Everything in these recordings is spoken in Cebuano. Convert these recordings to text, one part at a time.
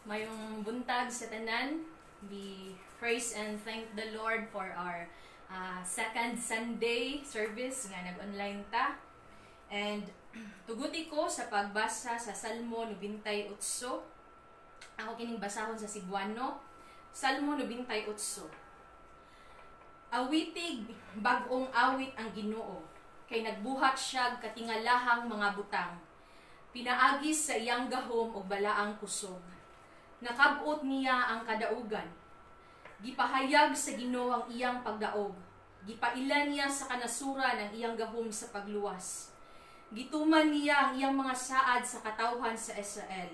Mayong buntag sa tanan. We praise and thank the Lord for our second Sunday service nga nag-online ta. And tuguti ko sa pagbasa sa Salmo 98. Ako kining basahon sa Cebuano. Salmo 98. Awitig bag-ong awit ang Ginoo, kay nagbuhat siya katingalahang mga butang. Pinaagis sa iyang gahom og balaang kusog. Nakabot niya ang kadaugan. Gipahayag sa Ginoo ang iyang pagdaog. Gipailan niya sa kanasuran ang iyang gahom sa pagluwas. Gituman niya ang iyang mga saad sa katawhan sa Israel,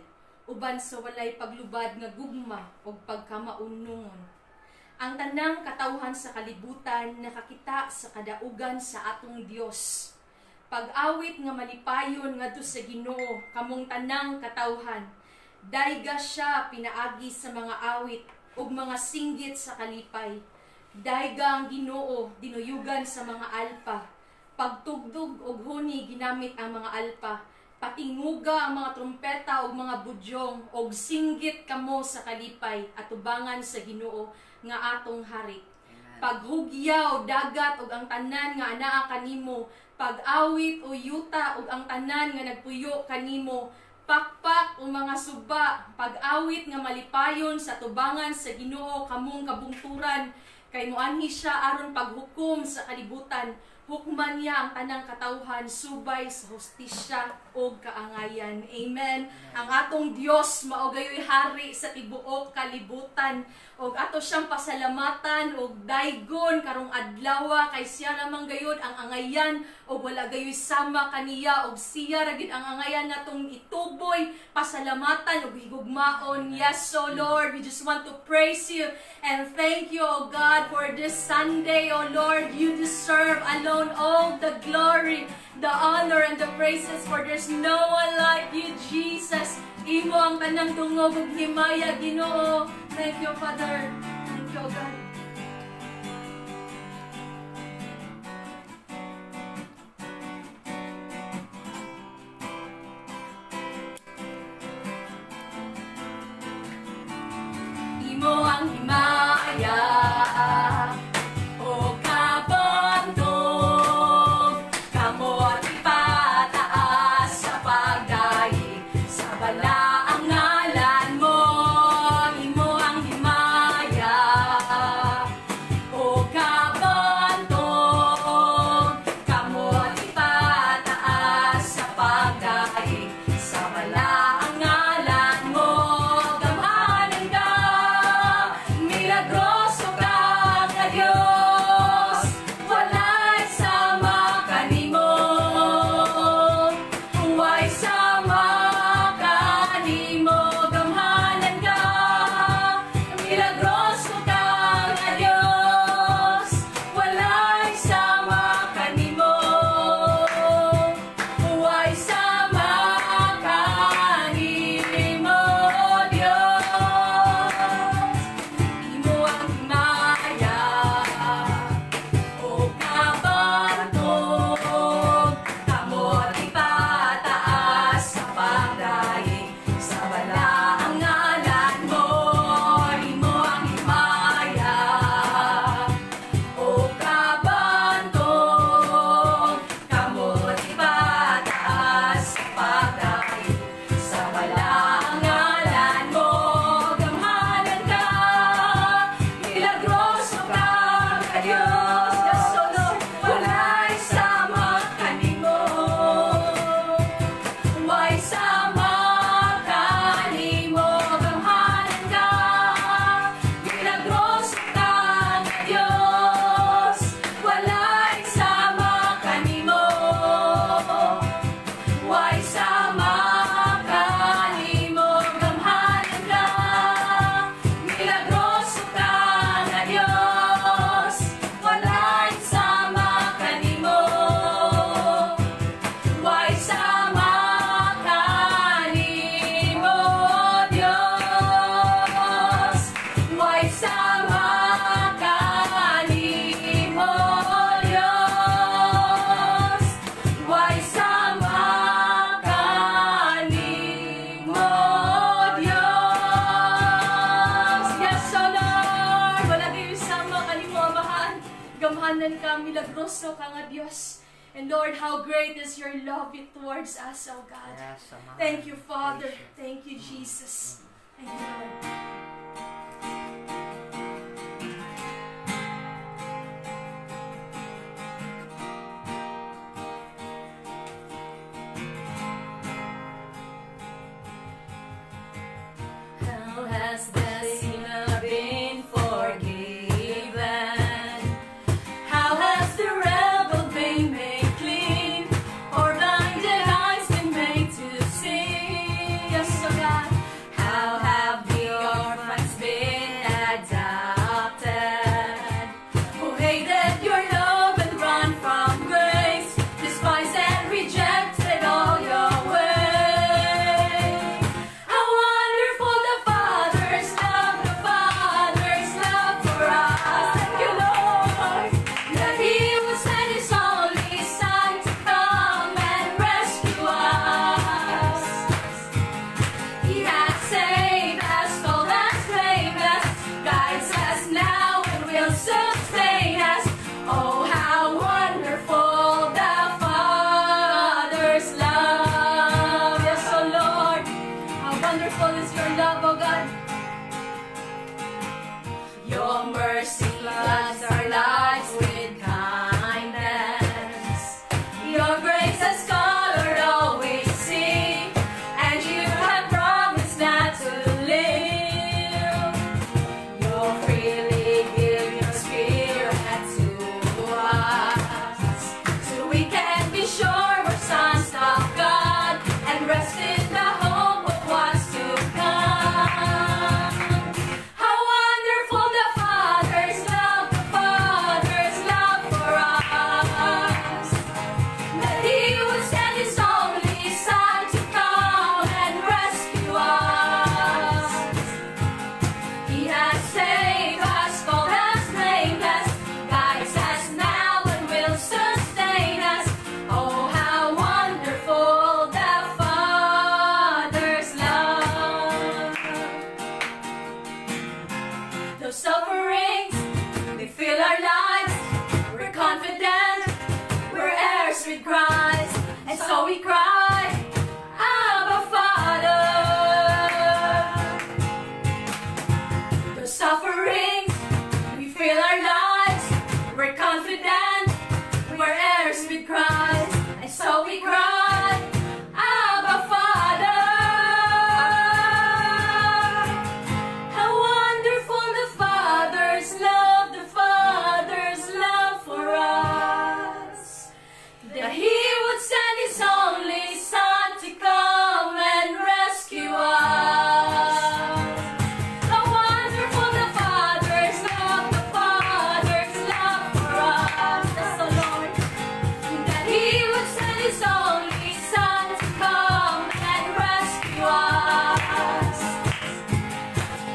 uban sa walay paglubad nga gugma ug pagkamaunungon. Ang tanang katawhan sa kalibutan nakakita sa kadaugan sa atong Dios. Pag-awit nga malipayon ngadto sa Ginoo kamong tanang katawhan. Dayga siya pinaagi sa mga awit ug mga singgit sa kalipay. Dayga ang Ginoo dinuyugan sa mga alpa. Pagtugdog og huni ginamit ang mga alpa. Patinguga ang mga trumpeta ug mga budyong og singgit kamo sa kalipay atubangan sa Ginoo nga atong hari. Paghugyaw dagat ug ang tanan nga anaa kanimo, pag-awit o yuta ug ang tanan nga nagpuyo kanimo, pakpak o mga suba, pag-awit nga malipayon sa tubangan sa Ginoo kamong kabungturan, kay moanhi siya aron paghukom sa kalibutan. Hukman niya ang tanang katawhan subay sa hustisya o kaangayan. Amen. Ang atong Dios mao gayoy hari sa tibuok kalibutan. Og ato siyang pasalamatan og daygon karong adlaw kay siya lamang gayud ang angayan og wala gayoy sama kaniya, og siya ra gid ang angayan natong ituboy, pasalamatan og higugmaon. Yes, O Lord, we just want to praise you and thank you, O God, for this Sunday. O Lord, you deserve alone all the glory, the honor, and the praises, for there's no one like you, Jesus. Imo ang tanang dungog ug himaya, Ginoo. Thank you, Father. Thank you, God. Imo ang himaya o kabantog, kamot ipataas sa pagdaig sa balaang ngalan mo. Imo ang himaya o kabantog, kamot ipataas sa pagdaig sa balaang ngalan mo. Gamhanan ka, milagro. Gamhanan ka, milagroso ka nga Dios. And Lord, how great is your love towards us, oh God. Yes, Amahan. Thank you, Father. Praise you. Thank you, Jesus. Thank you, Lord. How has the sinner been forgiven? How has the rebel been made clean? Or blinded eyes been made to see? Yes, oh God. How have the orphans been adopted? Who hated your love and run from grace, despised and rejected all your ways. How wonderful the Father's love for us. Thank you, Lord, that He would send His only Son to come and rescue us. He has saved us, called us blameless, guides us now and will sustain us. Oh, how wonderful the Father's love. Yes, oh Lord, how wonderful is your love, oh God. Your mercy floods our lives with kindness. Your grace has colored all we see, and you have promised not to leave. You freely give your Spirit to us, so we can be sure we're sons of God and rest in the hope of what's to come. How wonderful the Father's love for us. That He would send His only Son to come and rescue us. He has saved us, called us blameless, guides us now and will sustain us. Oh, how wonderful the Father's love. Though sufferings may fill our lives, we're confident we're heirs with Christ, and so we cry, "Abba, Father." Though sufferings may fill our lives, we're confident we're heirs with Christ, and so we cry, "Abba, Father." How wonderful the Father's love for us. That He would send His only Son to come and rescue us. How wonderful the Father's love for us. That's the Lord. That He would send His only Son to come and rescue us.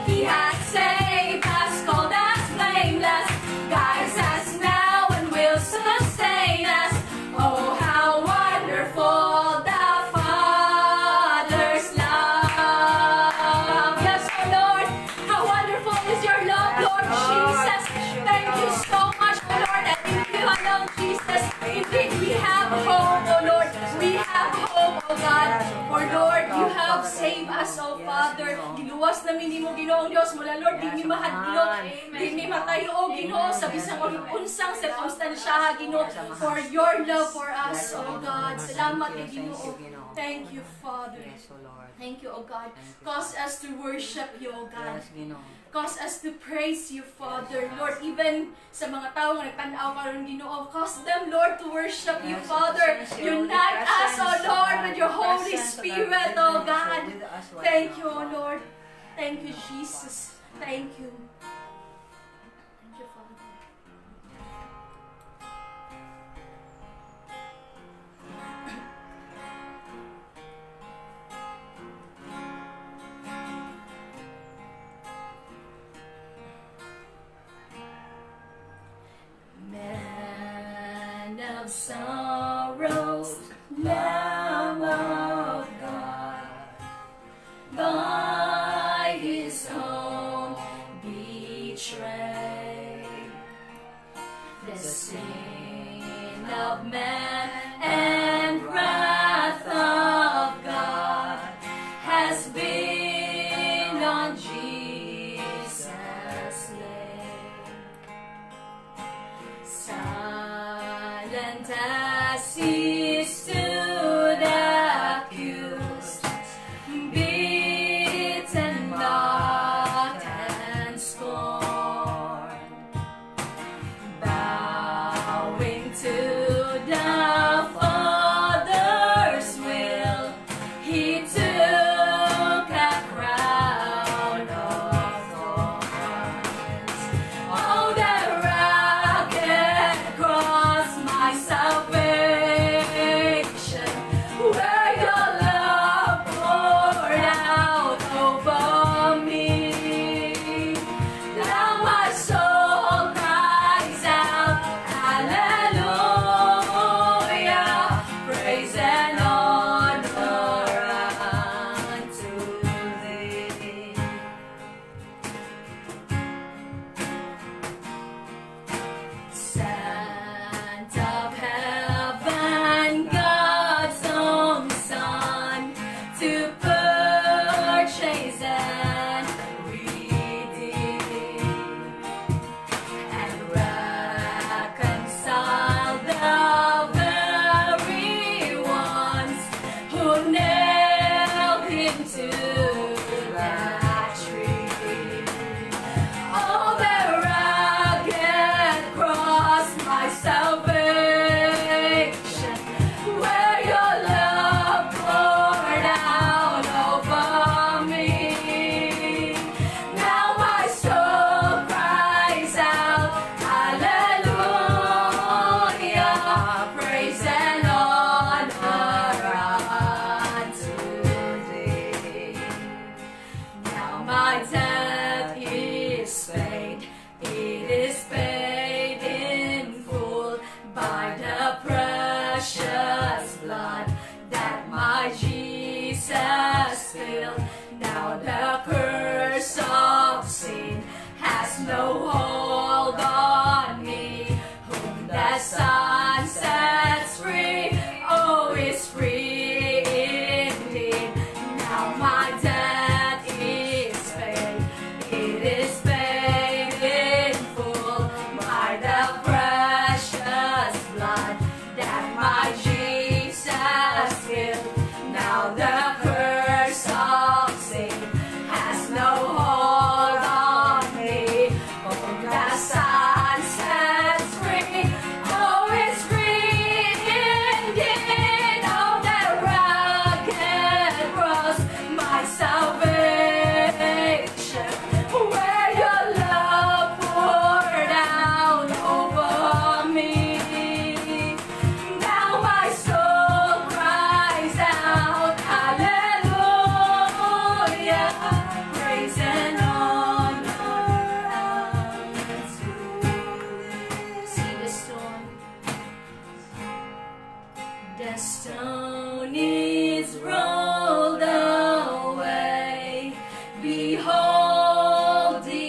He has saved us, called us blameless, guides us now and will sustain us. Oh, how wonderful the Father's love. Yes, oh Lord, how wonderful is your love, Lord Jesus. Thank you so much, oh Lord, and in you alone, Jesus. Indeed, we have hope, oh Lord. We have hope, oh God. For Lord, you have saved us, oh Father. Giluwas nami nimo, Ginoong Dios. Mula, Lord, di mi mahadlok, di mi matayo, Ginoo, sa bisang unsang sirkumstansya, Ginoo, for your love for us, oh God. Salamat kay Ginoo. Thank you, Father. Yes, O Lord. Thank you, oh God. Thank you. Cause us to worship you, oh God. Yes, Ginoo. Cause us to praise you, Father. Lord, even sa mga tao nga nagtan-aw karon, Ginoo, cause them, Lord, to worship you, Yes, Father. to sense your holy Unite us, oh presence, Lord, God. with your Holy Presence of Spirit, God oh with God. us right Thank now, you, oh Father. Lord. Thank you, Jesus. Thank you. Thank you, Father. Man of sorrows, Lamb of God, by his own betrayed, the of man and wrath of God has been on Jesus laid. Silent as he stood accused, beaten, mocked, and scorned, bowing to the Father's will, he took a crown of thorns. Oh, the rugged cross, my salvation, where your love poured out over me. Now my soul cries out, "Hallelujah, praise and honor unto thee." Sent of heaven, God's own Son, to purchase and redeem and reconcile the very ones who nailed him to that tree. Oh, the rugged cross, my salvation, where your love poured out over me. Now my soul cries out, "Hallelujah, praise and honor unto thee." Now my debt is paid, it is paid in full by the precious blood that my Jesus spilled. Now the curse of sin has no hold on me. Whom the Son sets free, oh, is free indeed. Now my debt is paid, it is paid in full by the precious blood that my Jesus spilled. Now the curse of sin has no hold on me. Whom the Son sets free, oh, is free indeed. Oh, the rugged cross, my salvation, where your love poured out over me. Now my soul cries out, "Hallelujah, praise and honor unto thee." See the stone. The stone is rolled away. Behold the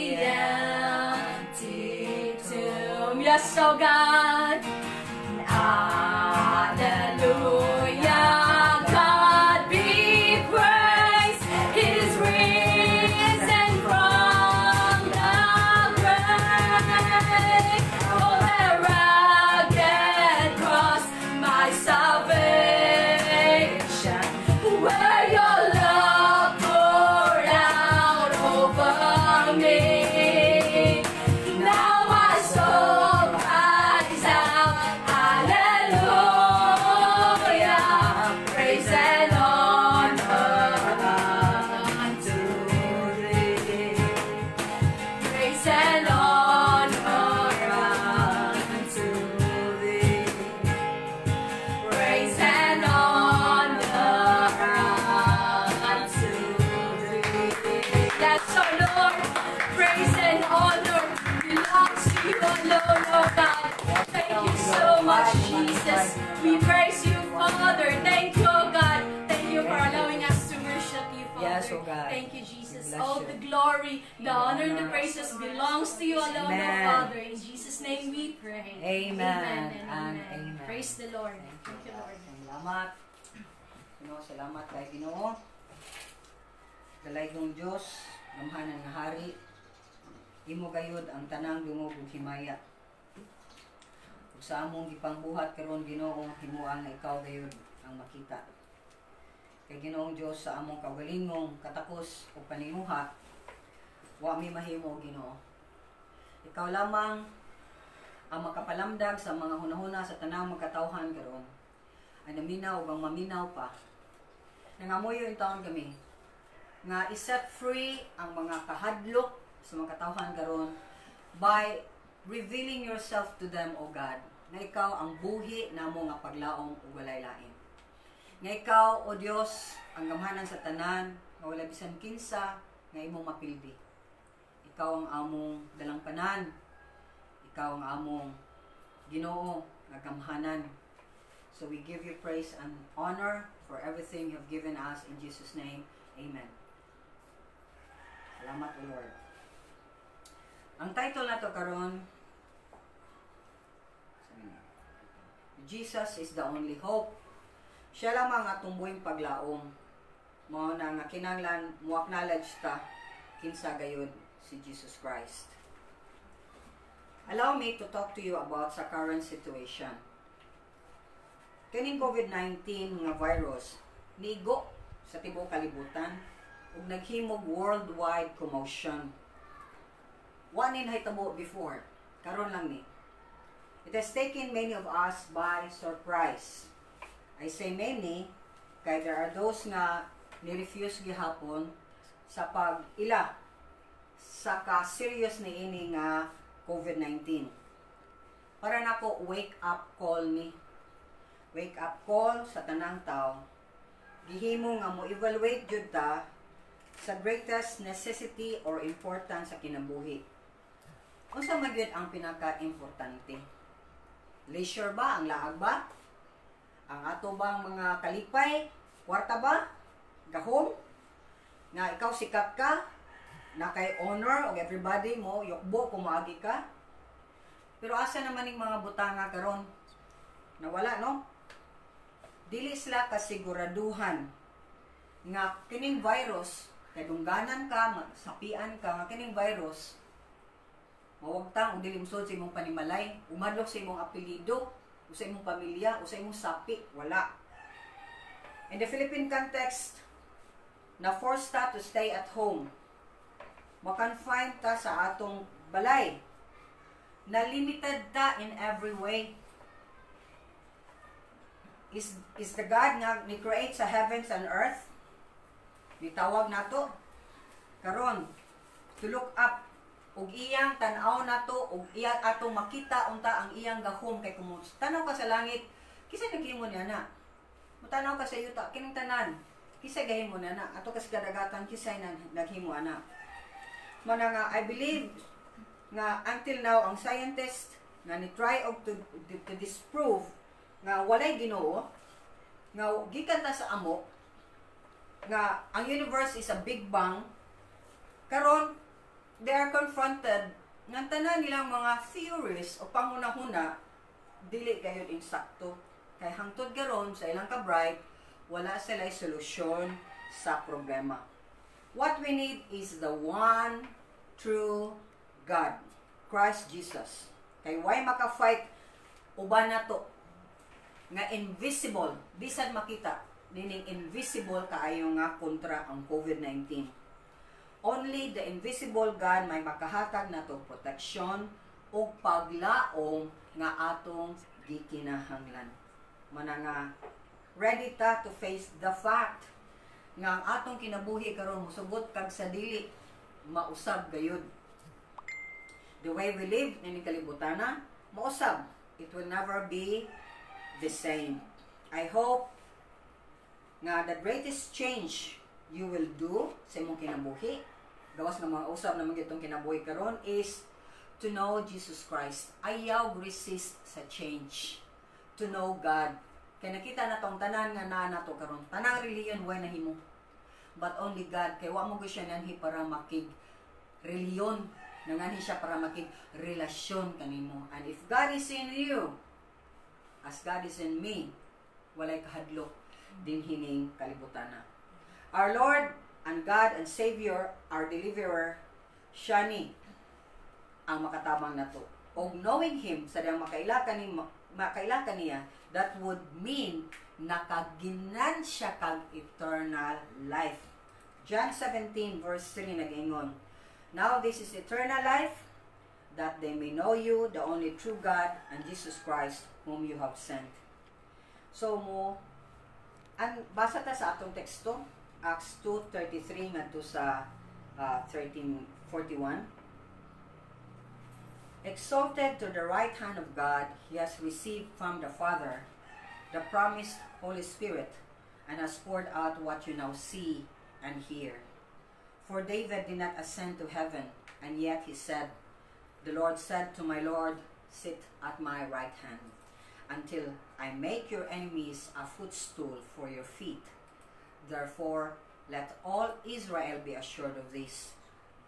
empty tomb. Yes, oh God. Hallelujah. God be praised. He's risen from the grave. Oh, the rugged cross, my salvation, where your love poured out over me. Now my soul cries out, "Hallelujah." glory, the honor, and the praises belongs to you alone, O Amen. Father. In Jesus' name we pray. Amen Amen and and amen. amen. Praise the Lord. Thank Thank you, Lord. Salamat. Ginoo, salamat kay Ginoo. Dalaygong Dios, gamhanan nga hari. Imo gayud ang tanang dungog ug himaya. Ug sa among gipangbuhat karon, Ginoo, himoa nga ikaw gayud ang makita. Kay Ginoong Dios, sa among kaugalingong katakos ug paninguha, wa mi mahimo, Ginoo. Ikaw lamang ang makapalamdag sa mga hunahuna sa tanang magkatawhan karon. Ang naminaw ug ang maminaw pa. Nangamuyo intawon kami nga i-set free ang mga kahadlok sa mga katawhan karon by revealing yourself to them, O God, na ikaw ang buhi namo nga paglaom ug walay lain. Nga ikaw, O Dios, ang gamhanan sa tanan, nga wala bisan kinsa nga imong mapildi. Ikaw ang among dalangpanan. Ikaw ang among Ginoo nga gamhanan. So we give you praise and honor for everything you have given us in Jesus' name. Amen. Salamat, O Lord. Ang title nato karon, "Jesus is the Only Hope." Siya lamang atong buhing paglaom. Mao na nga kinahanglan mo acknowledge ta kinsa gayud si Jesus Christ. Allow me to talk to you about sa current situation. Kining COVID-19 nga virus nigo sa tibuok kalibutan ug naghimog worldwide commotion. Wa ni nahitabo before, karon lang ni. It has taken many of us by surprise. I say many kay there are those nga ni-refuse gihapon sa pag-ila sa ka-serious ni ini nga COVID-19. Para nako, wake up call ni. Wake up call sa tanang tao. Gihimo nga mo evaluate jud ta sa greatest necessity or importance sa kinabuhi. Unsa man gyud ang pinaka-importante? Leisure ba? Ang laag ba? Ang ato bang mga kalipay? Kwarta ba? Gahom? Nga ikaw sikat ka? Na kay honor og everybody mo yukbo kung moagi ka? Pero asa naman ning mga butanga karon? Nawala, no? Dili sila kasiguraduhan nga kining virus, kadungganan ka, sapian ka nga kining virus mawagtang og dili mosud sa imong panimalay, umadlok sa imong apelyido, o sa imong pamilya, o sa imong sapi, wala. In the Philippine context, na forced ta to stay at home. Ma-confine ta sa atong balay. Na limited ta in every way. Is the God nga ni-create sa heavens and earth? Nitawag nato karon to look up ug iyang tan-aw nato ug iyang atong makita unta ang iyang gahom, kay kung tanaw ka sa langit, kinsa naghimo niya na? Mutanaw ka sa yuta, kining tanan, kinsa gahimo niya na? Ato ka sa kadagatan, kinsa naghimo ana? Mana nga I believe nga until now ang scientist nga ni try og to disprove nga walay Ginoo, nga gikan ta sa amo, nga ang universe is a big bang, karon they are confronted nga tanan nilang mga theories o panghuna-huna dili gayud insakto, kay hangtod karon sa ilang ka-bright, wala sila solusyon sa problema. What we need is the one true God, Christ Jesus, kay way maka-fight uban nato nga invisible, bisan makita nining invisible kaayo nga kontra ang COVID-19. Only the invisible God may makahatag nato protection ug paglaom nga atong gikinahanglan. Mana nga ready ta to face the fact nga ang atong kinabuhi karon, musugot kag sa dili, mausab gayud. The way we live nining kalibutana, mausab. It will never be the same. I hope nga the greatest change you will do sa imong kinabuhi, gawas nga mga usab naman gitong kinabuhi karon, is to know Jesus Christ. Ayaw resist sa change. To know God. Kay nakita na tong tanan nga naa nato karon. Tanang religion way nahimo. But only God, kay wa mo gyud siya nanhi para makig reliyon, nanganhi siya para makig relasyon kanimo. And if God is in you, as God is in me, walay kahadlok din hining kalibutan na. Our Lord and God and Savior, our Deliverer, siya ni ang makatabang nato. Og knowing Him, sa diyang makaila ka niya, that would mean nakaginan siya kag eternal life. John 17 verse 3 nag-ingon, "Now this is eternal life, that they may know you, the only true God, and Jesus Christ, whom you have sent." So mo, an basa ta sa atong teksto, Acts 2:33 ngadto sa 13:41. "Exalted to the right hand of God, he has received from the Father the promised Holy Spirit and has poured out what you now see and hear. For David did not ascend to heaven, and yet he said, 'The Lord said to my Lord, sit at my right hand, until I make your enemies a footstool for your feet.' Therefore, let all Israel be assured of this: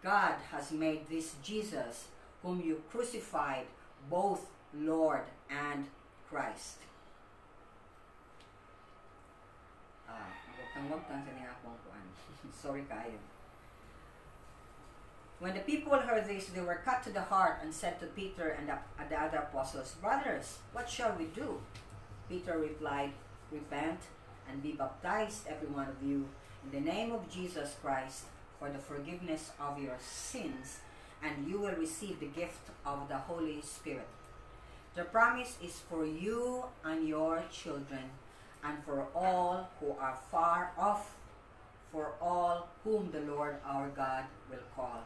God has made this Jesus, whom you crucified, both Lord and Christ." Ah, wagtang-wagtang sa niya akong kuan. Sorry kayo. "When the people heard this, they were cut to the heart and said to Peter and the other apostles, 'Brothers, what shall we do?' Peter replied, 'Repent and be baptized, every one of you, in the name of Jesus Christ for the forgiveness of your sins, and you will receive the gift of the Holy Spirit. The promise is for you and your children, and for all who are far off, for all whom the Lord our God will call.'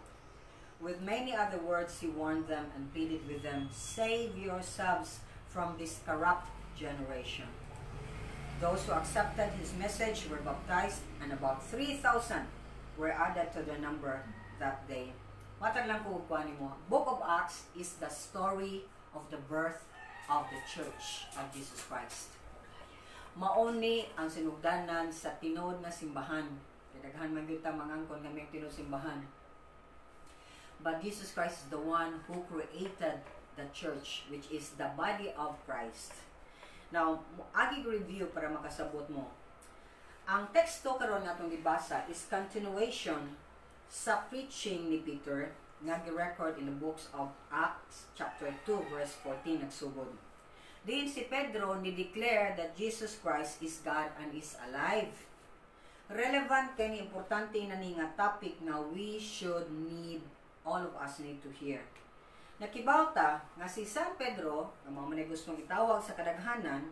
With many other words he warned them and pleaded with them, 'Save yourselves from this corrupt generation.' Those who accepted his message were baptized, and about 3,000 were added to their number that day." Matag lang ko kuan nimo. Book of Acts is the story of the birth of the Church of Jesus Christ. Mauni ang sinugdanan sa tinuod nga simbahan. Kay daghan man gyud ta mangangkon kami ang tinuod simbahan. But Jesus Christ is the one who created the church, which is the body of Christ. Now, agi review para makasabot mo. Ang teksto karon nga atong gibasa is continuation sa preaching ni Peter nga gi-record in the books of Acts chapter 2 verse 14 nagsugod. Diin si Pedro ni declare that Jesus Christ is God and is alive. Relevant kay ni, importante na ni nga topic nga we should need, all of us need to hear. Nakibaw ta nga si San Pedro, nga mao man gustong itawag sa kadaghanan,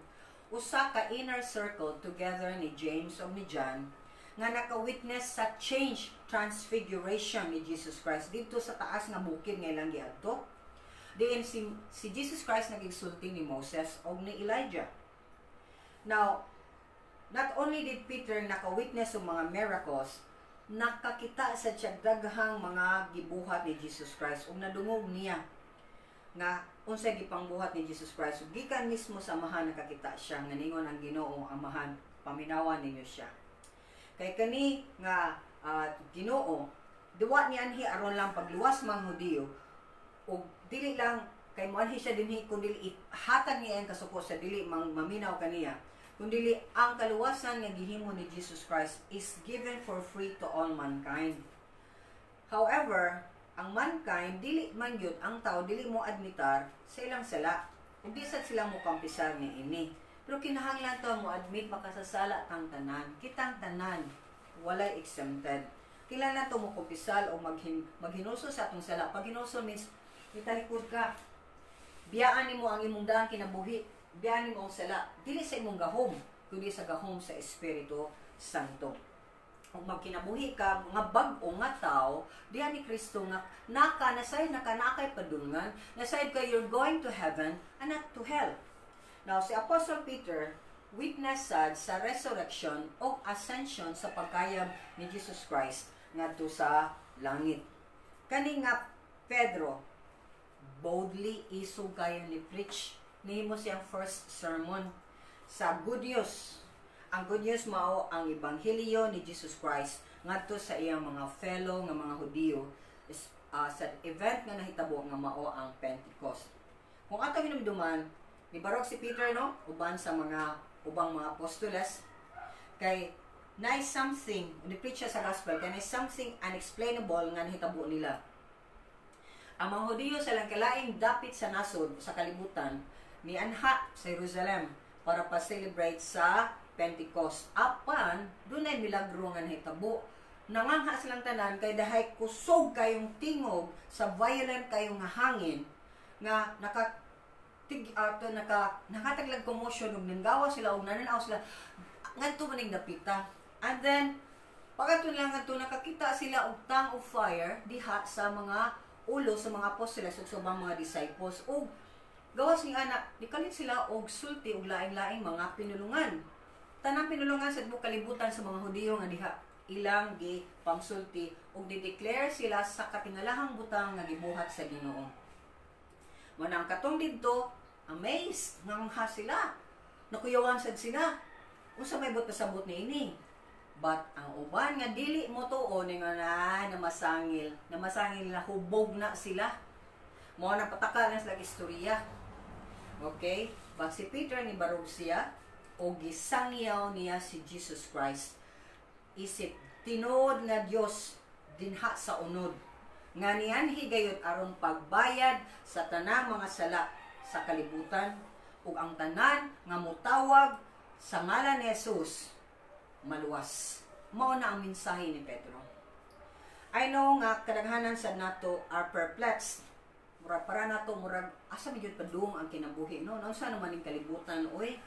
usa ka inner circle together ni James ug ni John nga naka-witness sa change, transfiguration ni Jesus Christ didto sa taas nga bukid nga ilang giadto. Diin si Jesus Christ nagigsulti ni Moses og ni Elijah. Now, not only did Peter naka-witness og mga miracles, nakakita sa siya daghang mga gibuhat ni Jesus Christ ug nadungog niya nga unsay gipangbuhat ni Jesus Christ. Ug gikan mismo sa Amahan nakakita siya nga ningon ang Ginoo, "Amahan, paminawan ninyo siya." Kay kani nga Ginoo duwa ni anhi aron lang pagluwas mga Hudiyo ug dili lang kay moanhi siya dinhi kun dili hatag niya ang kasuko sa dili mang maminaw kaniya, kundi ang kaluwasan nga gihimo ni Jesus Christ is given for free to all mankind. However, ang mankind dili man gyud, ang tao dili mo admitar sa ilang sala. Ug di sad sila mo kampisar ni ini. Pero kinahanglan to mo admit makasasala tang tanan. Kitang tanan walay exempted. Kinahanglan to mo kumpisal o maghinulsol sa atong sala. Pag hinulsol means italikod ka. Biyaan nimo ang imong daang kinabuhi. Biyaan nimo ang sala. Dili sa imong gahom, kundi sa gahom sa Espiritu Santo. Ug magkinabuhi ka nga bag-o nga tao diha ni Kristo nga naka nasayod naka nakay padulngan, nasayod ka you're going to heaven and not to hell. Now, si Apostle Peter witness sad sa resurrection o ascension, sa pagkayab ni Jesus Christ ngadto sa langit. Kani nga Pedro boldly, isog kayo ni preach, nihimo siyang first sermon sa good news. Ang good news mao ang ebanghelyo ni Jesus Christ. ngadto sa iyang mga fellow nga mga Hudiyo is, sa event nga nahitabo nga mao ang Pentecost. Kung ato hinumduman, nibarog si Peter, no, uban sa mga ubang mga apostoles kay naay something, ni-preach siya sa gospel kay naay something unexplainable nga nahitabo nila. Ang mga Hudiyo sa kalaing dapit sa nasod sa kalibutan mianha sa Jerusalem para pa-celebrate sa Pentecost. Apan dunay milagro nga nahitabo. Nangangha silang tanan kay dahay kusog kayong tingog sa violent kayong nga hangin nga naka tig ato naka nakataglag commotion ug nanggawa sila ug nananaw sila ngadto man ning dapita. And then pagkato lang ngadto, nakakita sila og tongue of fire diha sa mga ulo sa mga apostoles ug sa ubang mga disciples, ug gawas ni ana nikalit sila og sulti og laing-laing mga pinulungan, tanang pinulungan sa tibuok kalibutan sa mga Hudiyo nga diha ilang gi pangsulti, ug di-declare sila sa katingalahang butang nga gibuhat sa Ginoo. Mao ang katong didto amazed, ngangha sila. Nakuyawan sad sila. Unsa may buot pasabot niini? But ang uban nga dili mo tuo ni nga na namasangil, namasangil na hubog na sila. Mao na pataka na sila istorya. Okay? But si Peter, ni barog siya o gisangyaw niya si Jesus Christ isip tinuod nga Dios dinha sa unod nga nianhi gayud aron pagbayad sa tanang mga sala sa kalibutan, ug ang tanan nga motawag sa ngalan ni Jesus maluwas. Mao na ang mensahe ni Pedro. I know nga kadaghanan sa nato are perplexed. Murag para nato, murag asa man gyud padung ang kinabuhi, no? Unsa naman ning kalibutan, oy?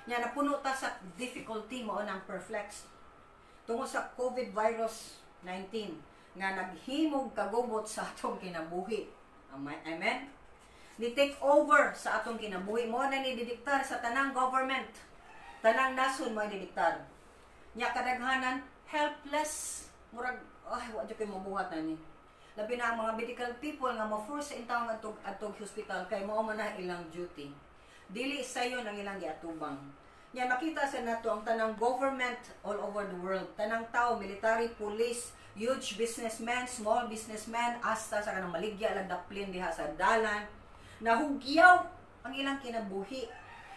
Nya napuno ta sa difficulty, mao na ang perplexed. Tungod sa COVID virus 19 nga naghimog kagubot sa atong kinabuhi. Amen? Ni take over sa atong kinabuhi, mo na ni didiktar sa tanang government. Tanang nasod mo ni didiktar. Nya kadaghanan helpless. Murag ay wa jud kay mabuhat na ni. Labi na ang mga medical people nga mo-force sa intawon adtog adtog hospital kay mao man na ilang duty. Dili sayon ang ilang giatubang. Nya makita sa nato ang tanang government all over the world, tanang tao, military, police, huge businessmen, small businessmen, hasta sa kanang maligya lang daplin diha sa dalan, nahugyaw ang ilang kinabuhi.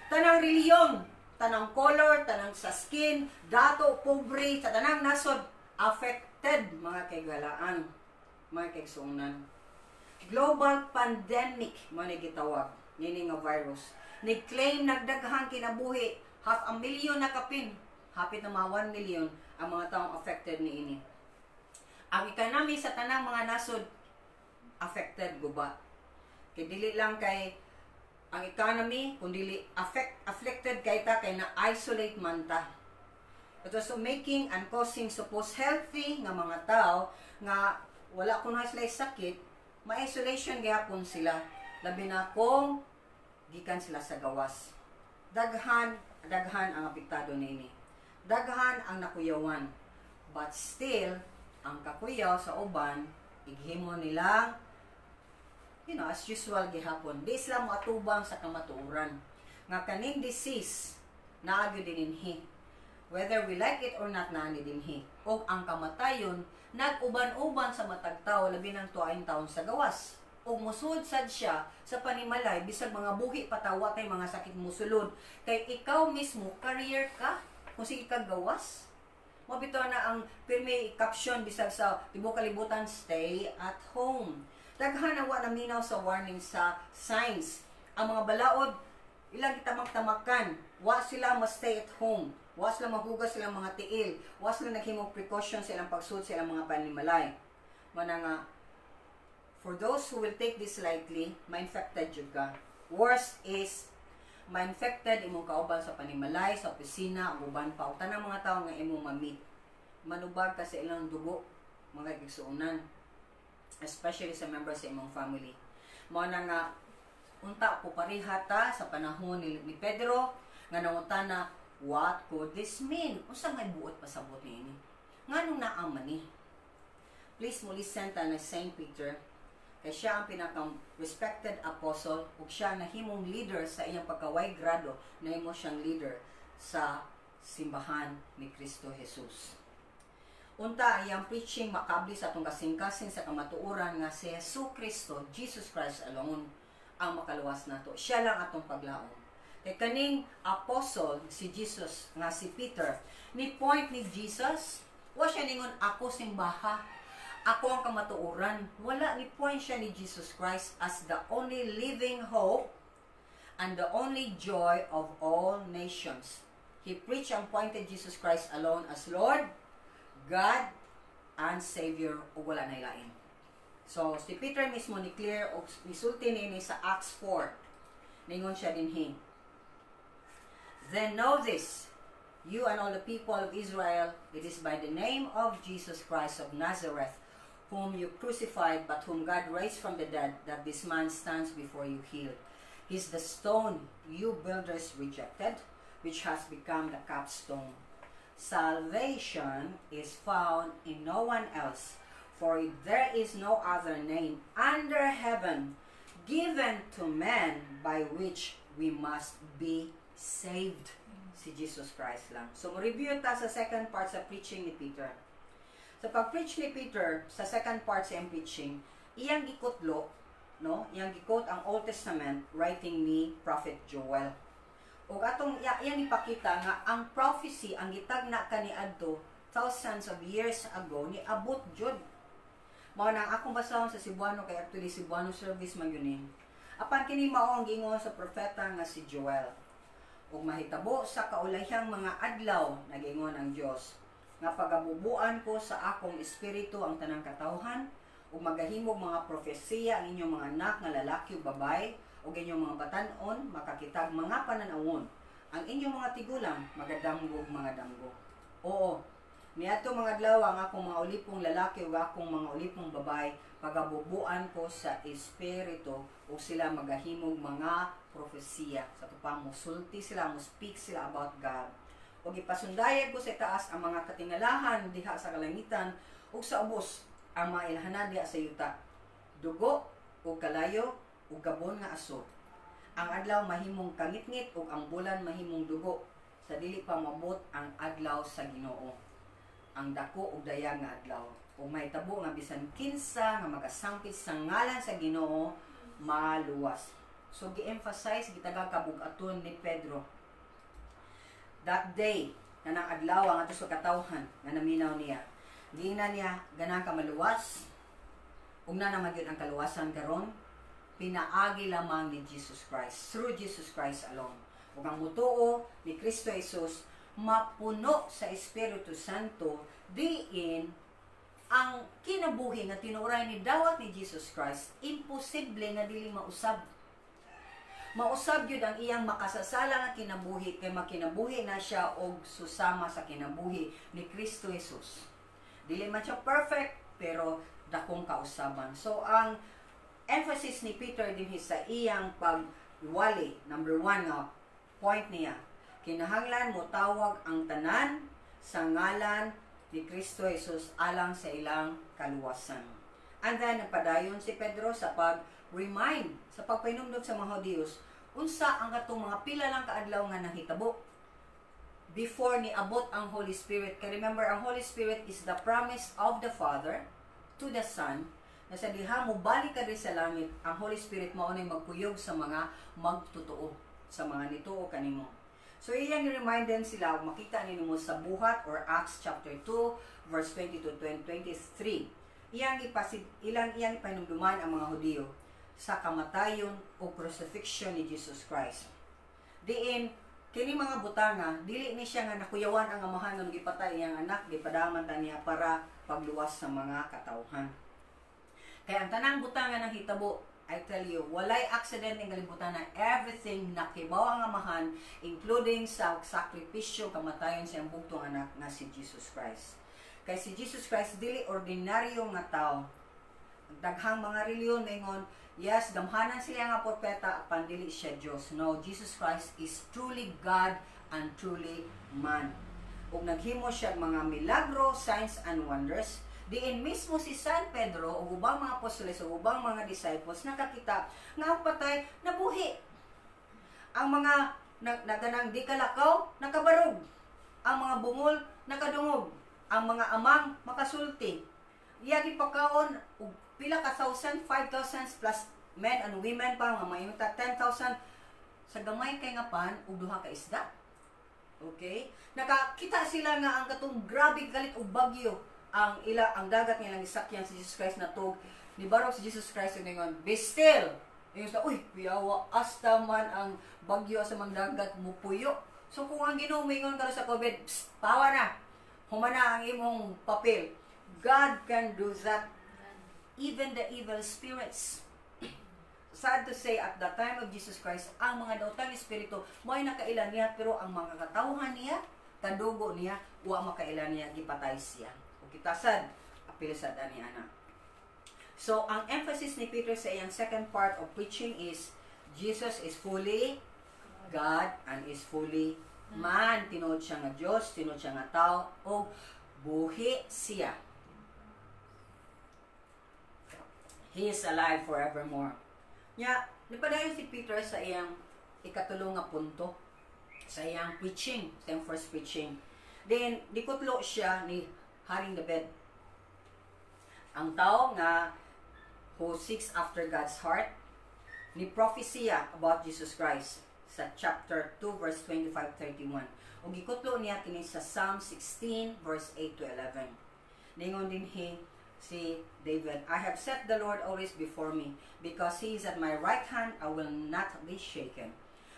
Tanang reliyon, tanang color, tanang sa skin, dato, pobre, sa tanang nasod, affected, mga kaigalaan, mga kaigsuonan. Global pandemic man ni gitawag nini nga virus. Ni-claim nagdaghang kinabuhi, half a million na kapin, hapit na mga 1 million ang mga taong affected niini. Ang economy sa tanang mga nasod affected, guba. Kay dili lang kay ang economy, kun dili affected kay ta kay na isolate man ta. It was so making and causing supposed healthy nga mga tao nga wala kuno sila sakit, ma-isolation gihapon sila. Labi na kung gikan sila sa gawas. Daghan, daghan ang apektado nini. Daghan ang nakuyawan. But still, ang kakuyaw sa uban, ighimo nila, as usual gihapon. Di sila moatubang sa kamatuoran nga kaning disease naa gyud dinhi. Whether we like it or not, naa ni dinhi. Og ang kamatayon, nag-uban-uban sa matag tawo, labi ng tuaing taon sa gawas. Ug musud sad siya sa panimalay bisag mga buhi pa ta, wa tay mga sakit musulod kay ikaw mismo carrier ka kung sige ka gawas. Mao bitaw na ang pirmi caption bisag sa tibuok kalibutan, "Stay at home." Daghan na wa naminaw sa warning sa signs. Ang mga balaod ilang gitamak-tamakan, wa sila ma stay at home, wa sila maghugas silang mga tiil, wa sila naghimong precaution sa ilang pagsud sa ilang mga panimalay. Mana nga for those who will take this lightly, ma-infected jud ka. Worst is ma-infected imong kauban sa panimalay, sa opisina, ug uban pa, ug tanang mga tawo nga imong ma-meet. Manubag ka sa ilang dugo, mga igsuonan, especially sa members sa imong family. Mao na nga unta ko pareha ta sa panahon ni Pedro nga nangutana, "What could this mean?" Unsa may buot pasabot niini? Nganong naa man ni? Please mo listen ta na Saint Peter kay siya ang pinaka respected apostle ug siya nahimong leader sa iyang pagkaway grado, nahimo siyang leader sa simbahan ni Kristo Jesus. Unta ang iyang preaching makabli sa atong kasing-kasing sa kamatuoran nga si Jesu Kristo, Jesus Christ alone, ang makaluwas nato. Siya lang atong paglaom. Kay kaning apostle si Jesus nga si Peter, ni point ni Jesus, wa siya ningon, "Ako simbaha. Ako ang kamatuoran." Wala, ni point siya ni Jesus Christ as the only living hope and the only joy of all nations. He preached and pointed Jesus Christ alone as Lord, God, and Savior ug wala na lain. So, si Peter mismo ni clear og misulti niini sa Acts 4. Ningon siya dinhi, "Then know this, you and all the people of Israel, it is by the name of Jesus Christ of Nazareth, whom you crucified, but whom God raised from the dead, that this man stands before you healed. He's the stone you builders rejected, which has become the capstone. Salvation is found in no one else, for there is no other name under heaven given to men by which we must be saved." Si Jesus Christ lang. So, mo-review ta sa second part sa preaching ni Peter. Sa pag-preach ni Peter, sa second part sa iyang preaching, iyang gikutlo, no? Iyang gi-quote ang Old Testament writing ni Prophet Joel. Ug atong iyang ipakita nga ang prophecy ang gitagna kaniadto thousands of years ago ni abot jud. Mao na ang akong basahon sa Cebuano kay actually Cebuano service man yun eh. Apan kini mao ang giingon sa propeta nga si Joel. "Ug mahitabo sa kaulahang mga adlaw, nagingon ang Dios, nga pagabubuan ko sa akong espiritu ang tanang katawhan, ug magahimog mga propesiya ang inyong mga anak nga lalaki ug babaye, ug inyong mga batan-on makakitag mga pananawon, ang inyong mga tigulang magadamgog mga damgo. Oo, niadto mga adlaw, ang akong mga ulipong lalaki ug akong mga ulipong babaye pagabubuan ko sa espiritu, ug sila magahimog mga propesiya." Sa ato pa, musulti sila, mo speak sila about God. "Ug ipasundayag ko sa itaas ang mga katingalahan diha sa kalangitan, ug sa ubos ang mga ilhanan diha sa yuta, dugo ug kalayo ug gabon nga aso. Ang adlaw mahimong kangitngit ug ang bulan mahimong dugo sa dili pa moabot ang adlaw sa Ginoo, ang dako ug dayag nga adlaw. Ug mahitabo nga bisan kinsa nga magasangpit sa ngalan sa Ginoo maluwas." So gi-emphasize, gitagag kabug-aton ni Pedro that day na nang adlaw ang ato sa katawhan nga naminaw niya. Giingnan niya, ganahan ka maluwas? Ug na naman yun ang kaluwasan karon pinaagi lamang ni Jesus Christ, through Jesus Christ alone. Ug ang mutuo ni Kristo Jesus mapuno sa Espiritu Santo, diin ang kinabuhi nga tinuray ni dawat ni Jesus Christ, imposible nga dili mausab. Mausab gyud ang iyang makasasala nga kinabuhi kay makinabuhi na siya og susama sa kinabuhi ni Kristo Jesus. Dili man siya perfect, pero dakong kausaban. So ang emphasis ni Peter dinhi sa iyang pagwali, number one nga point niya, kinahanglan mo tawag ang tanan sa ngalan ni Kristo Jesus alang sa ilang kaluwasan. And then, nagpadayon si Pedro sa pag-remind, sa pagpahinumdom sa mga Hudiyos, unsa ang katong mga pila lang kaadlaw nga nahitabo before ni abot ang Holy Spirit. Kay remember, ang Holy Spirit is the promise of the Father to the Son na sa diha mo balik ka sa langit, ang Holy Spirit mao nay magkuyog sa mga magtotoo, sa mga nituo kanimo. So iyang remind din sila, makita ninyo sa Buhat or Acts chapter 2 verse 22 to 23. Iyang ipasid ilang iyang ipahinumduman ang mga Hudiyo sa kamatayon o crucifixion ni Jesus Christ. Diin kini mga butanga, dili ni siya nga nakuyawan ang Amahan nga gipatay iyang anak, gipadaman ta niya para pagluwas sa mga katawhan. Kaya ang tanang butanga nang hitabo, I tell you, walay accident ng kalibutan na everything nakibaw ang Amahan, including sa sakripisyo, kamatayon sa iyang bugtong anak na si Jesus Christ. Kay si Jesus Christ dili ordinaryo nga tao. Daghang mga reliyon maingon, yes, gamhanan siya nga propeta, apan dili siya Dios. No, Jesus Christ is truly God and truly man. Ug naghimo siya mga milagro, signs and wonders. Diin mismo si San Pedro ug ubang mga apostoles ug ubang mga disciples nakakita nga ang patay nabuhi. Ang mga naganang di kalakaw nakabarog. Ang mga bungol nakadungog. Ang mga amang makasulti. Iya gipakaon og pila ka thousand, 5,000 plus men and women pa nga mayuta 10,000 sa gamay kay nga pan ug duha ka isda. Okay? Nakakita sila nga ang katong grabe galit og bagyo ang ila ang dagat nga ilang gisakyan si Jesus Christ natog. Nibarog si Jesus Christ ug ningon, "Be still." Ingon sila, "Uy, kuyawa, asta man ang bagyo sa mang dagat mupuyo." So kung ang Ginoo moingon karon sa COVID, "Psst, pawa na. Humana ang imong papel." God can do that. Even the evil spirits. Sad to say, at the time of Jesus Christ, ang mga daotang espiritu, mo'y nakaila niya, pero ang mga katawhan niya, kadugo niya, wa makaila niya, gipatay siya. O kita sad, apil sad ani ana. So, ang emphasis ni Peter sa iyang second part of preaching is, Jesus is fully God and is fully man. Tinuod siya nga Diyos, tinuod siya nga tao, o buhi siya. He is alive forevermore. Nya, nipadayon si Peter sa iyang ikatulong nga punto sa iyang preaching, sa iyang first preaching. Then, dikutlo siya ni Haring David. Ang tao nga who seeks after God's heart, ni prophecy about Jesus Christ sa chapter 2 verse 25-31. Ug gikutlo niya kini sa Psalm 16 verse 8 to 11. Ningon dinhi si David, "I have set the Lord always before me, because he is at my right hand, I will not be shaken.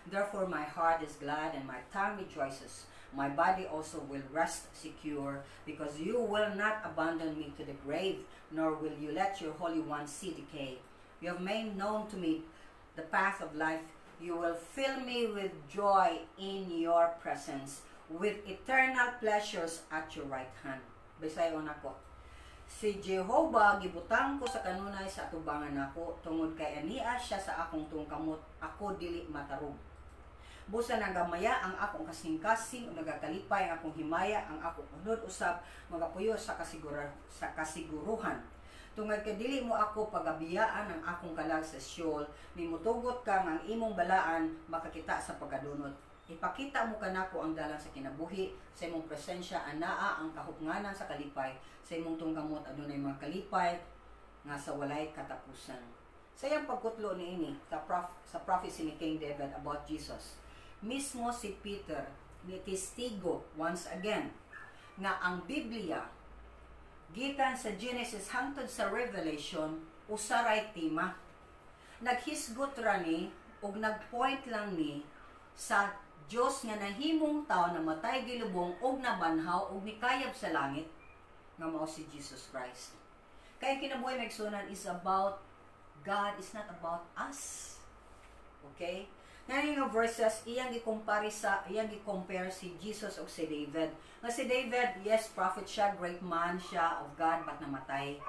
Therefore my heart is glad and my tongue rejoices. My body also will rest secure, because you will not abandon me to the grave, nor will you let your Holy One see decay. You have made known to me the path of life. You will fill me with joy in your presence, with eternal pleasures at your right hand." Bisayon nako. "Si Jehova gibutang ko sa kanunay sa atubangan nako tungod kay ania siya sa akong tuong kamot, ako dili matarog. Busa nagamaya ang akong kasing-kasing ug nagakalipay ang akong himaya, ang akong unod usab magapuyo sa kasiguruhan. Tungod kay dili mo ako pagabiyaan ang akong kalag sa Sheol, nimutugot ka nga ang imong balaan makakita sa pagkadunot. Ipakita mo kanako ang dalan sa kinabuhi, sa imong presensya anaa ang kahupnganan sa kalipay, sa imong tuong kamot adunay mga kalipay nga sa walay katapusan." Sa iyang pagkutlo niini sa prophecy ni King David about Jesus, mismo si Peter ni testigo once again nga ang Biblia gikan sa Genesis hangtod sa Revelation usaray tema. Naghisgot ra ni ug nagpoint lang ni sa Dios nga nahimong tao, namatay, gilubong ug nabanhaw ug nikayab sa langit nga mao si Jesus Christ. Kaya kinabuhi, mga igsuonan, is about God, is not about us. Okay? Ngayon nga verses, iyang gi-compare si Jesus ug si David. Nga si David, yes, prophet siya, great man siya of God, but namatay.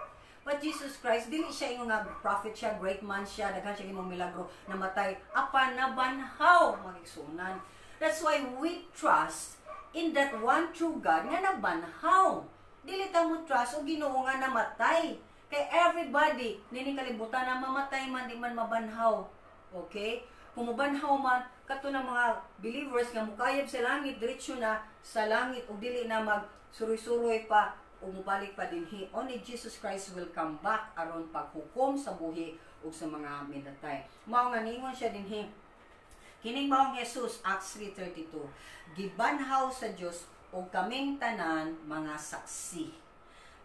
But Jesus Christ, dili siya ingon nga prophet siya, great man siya, daghan siya imong milagro, namatay, apan nabanhaw, mga igsuonan. That's why we trust in that one true God nga nabanhaw. Dili ta mo trust og Ginoo nga namatay. Kay everybody nini kalibutan na mamatay man, di man mabanhaw. Okay? Kung mabanhaw man, kato na mga believers nga mukayab sa langit, diretso na sa langit ug dili na mag suroy-suroy pa ug mobalik pa dinhi. Only Jesus Christ will come back aron paghukom sa buhi ug sa mga minatay. Mao nga ningon siya dinhi, kining maong Jesus, Acts 3:32, gibanhaw sa Dios ug kaming tanan mga saksi.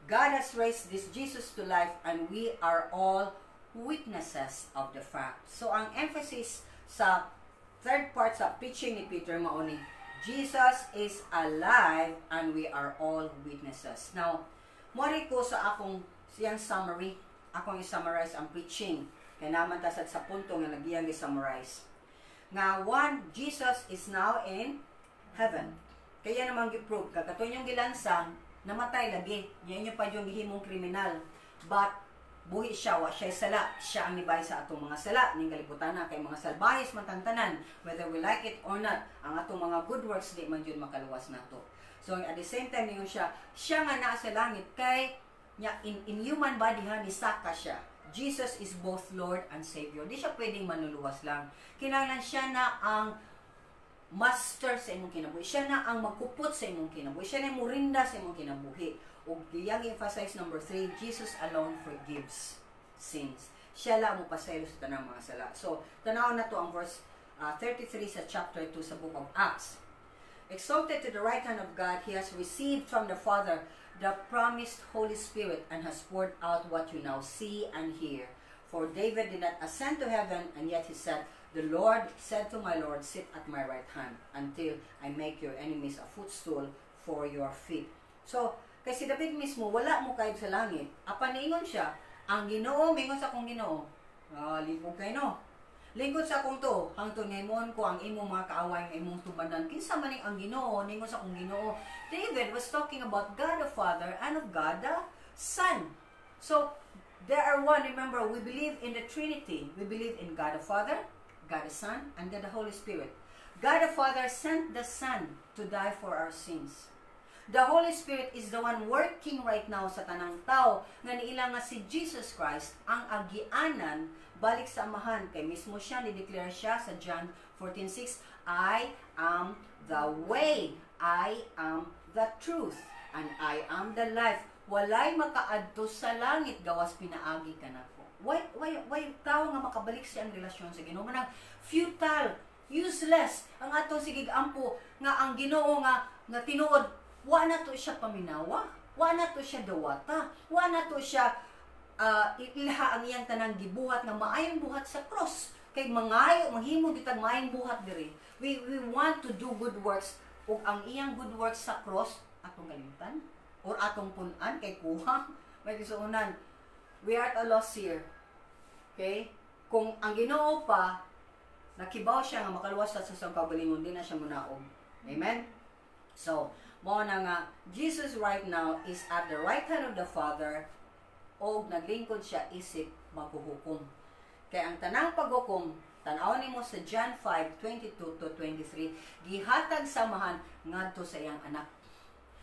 God has raised this Jesus to life and we are all witnesses of the fact. So ang emphasis sa third part sa preaching ni Peter mao ni Jesus is alive and we are all witnesses. Now, muari ko sa akong siyang summary, akong i-summarize ang preaching. Kay naman ta sad sa punto nga nagiyang i-summarize. Nga one, Jesus is now in heaven. Kaya namang gi-prove, kagato inyong gilansang, namatay lagi. Nya inyo pa yung gihimong kriminal. But buhi siya, wa siya sala. Siya ang nibay sa atong mga sala ning kalibutan na kay mga salbahis man tanan, whether we like it or not. Ang atong mga good works di man jud makaluwas nato. So at the same time ningon siya, siya nga naa sa langit kay nya in human body ha, nisaka siya. Jesus is both Lord and Savior. Di siya pwedeng manluluwas lang. Kinahanglan siya na ang master sa imong kinabuhi. Siya na ang magkupot sa imong kinabuhi. Siya na murinda sa imong kinabuhi. Ug iyang emphasize number three, Jesus alone forgives sins. Siya lang mo pasaylo sa tanang mga sala. So, tanaw na to ang verse 33 sa chapter 2 sa Book of Acts. "Exalted to the right hand of God, He has received from the Father the promised Holy Spirit and has poured out what you now see and hear. For David did not ascend to heaven, and yet he said, 'The Lord said to my Lord, sit at my right hand until I make your enemies a footstool for your feet.'" So, kay si David mismo, wala mo kaayb sa langit. Apan niingon siya, ang Ginoo, mingon sa akong Ginoo. Ah, libog kay no. "Lingkod sa akong tuo, hangtod nga himuon ko ang imong mga kaaway nga imong tumbanan." Kinsa man ning ang Ginoo, ningon sa akong Ginoo? David was talking about God the Father and of God the Son. So, there are one. Remember, we believe in the Trinity. We believe in God the Father, God the Son, and God the Holy Spirit. God the Father sent the Son to die for our sins. The Holy Spirit is the one working right now sa tanang tao nga niila nga si Jesus Christ ang agianan balik sa Amahan. Kay mismo siya, ni-declare siya sa John 14:6, "I am the way, I am the truth, and I am the life. Walay makaadto sa langit gawas pinaagi kanako." Why tao nga makabalik siya ang relasyon sa Ginoo? Manang futile, useless ang atong sigig ampo nga ang Ginoo nga tinuod wa na to siya paminawa, wa na to siya dawata, wa na to siya ilha ang iyang tanang gibuhat nga maayong buhat sa cross. Kay mangayo, manghimo bitag maayong buhat diri. We want to do good works ug ang iyang good works sa cross atong kalimtan or atong pun-an kay kuha. May gisuonan. We are at a loss here. Okay? Kung ang Ginoo pa nakibaw siya nga makaluwas sa sa kaugalingon, di na siya munaog. Amen? So, mao na nga Jesus right now is at the right hand of the Father og naglingkod siya isip maghuhukom. Kay ang tanang paghukom, tan-aw nimo sa John 5:22 to 23, gihatag sa Amahan ngadto sa iyang Anak.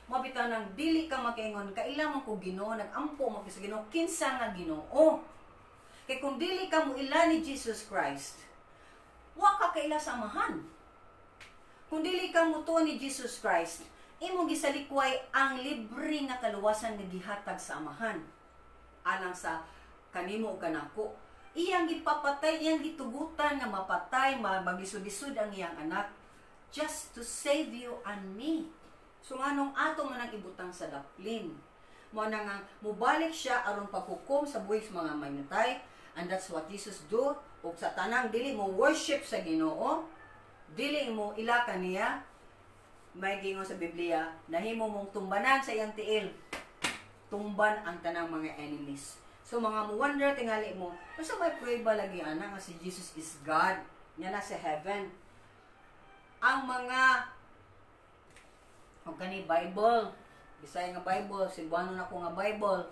Mao bitaw nang dili ka makaingon, "Kaila man ko Ginoo, nagampo man ko sa Ginoo." Kinsa nga Ginoo? Kay kung dili ka mo ila ni Jesus Christ, wa ka kaila sa Amahan. Kung dili ka mutuo ni Jesus Christ, imong gisalikway ang libre nga kaluwasan nga gihatag sa Amahan alang sa kanimo ug kanako. Iyang gipapatay, iyang gitugutan nga mapatay, magisud-isud ang iyang Anak just to save you and me. So nganong ato man ang ibutang sa daplin? Mao na nga mubalik siya aron paghukom sa buhi sa mga mamatay, and that's what Jesus do. Ug sa tanang dili mo worship sa Ginoo, dili mo ila kaniya, may gingon sa Biblia, nahimo mong tumbanan sa iyang tiil. Tumban ang tanang mga enemies. So mga mo wonder tingali mo, basta may prueba lagi ana nga si Jesus is God, niya na sa heaven. Ang mga o kani Bible, Bisaya nga Bible, Cebuano na ko nga Bible.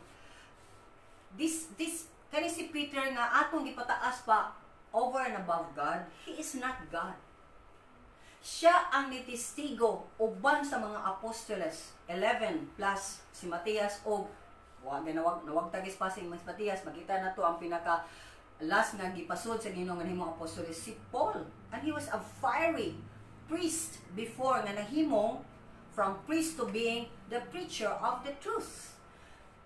This kani si Peter nga atong gipataas pa over and above God, he is not God. Siya ang nitestigo uban sa mga apostoles, 11 plus si Matias, og wag nawag nawag tagis pa si Matias. Makita na to ang pinaka last nga gipasud sa Ginoo nga nahimong apostoles, si Paul, and he was a fiery priest before nga nahimong from priest to being the preacher of the truth.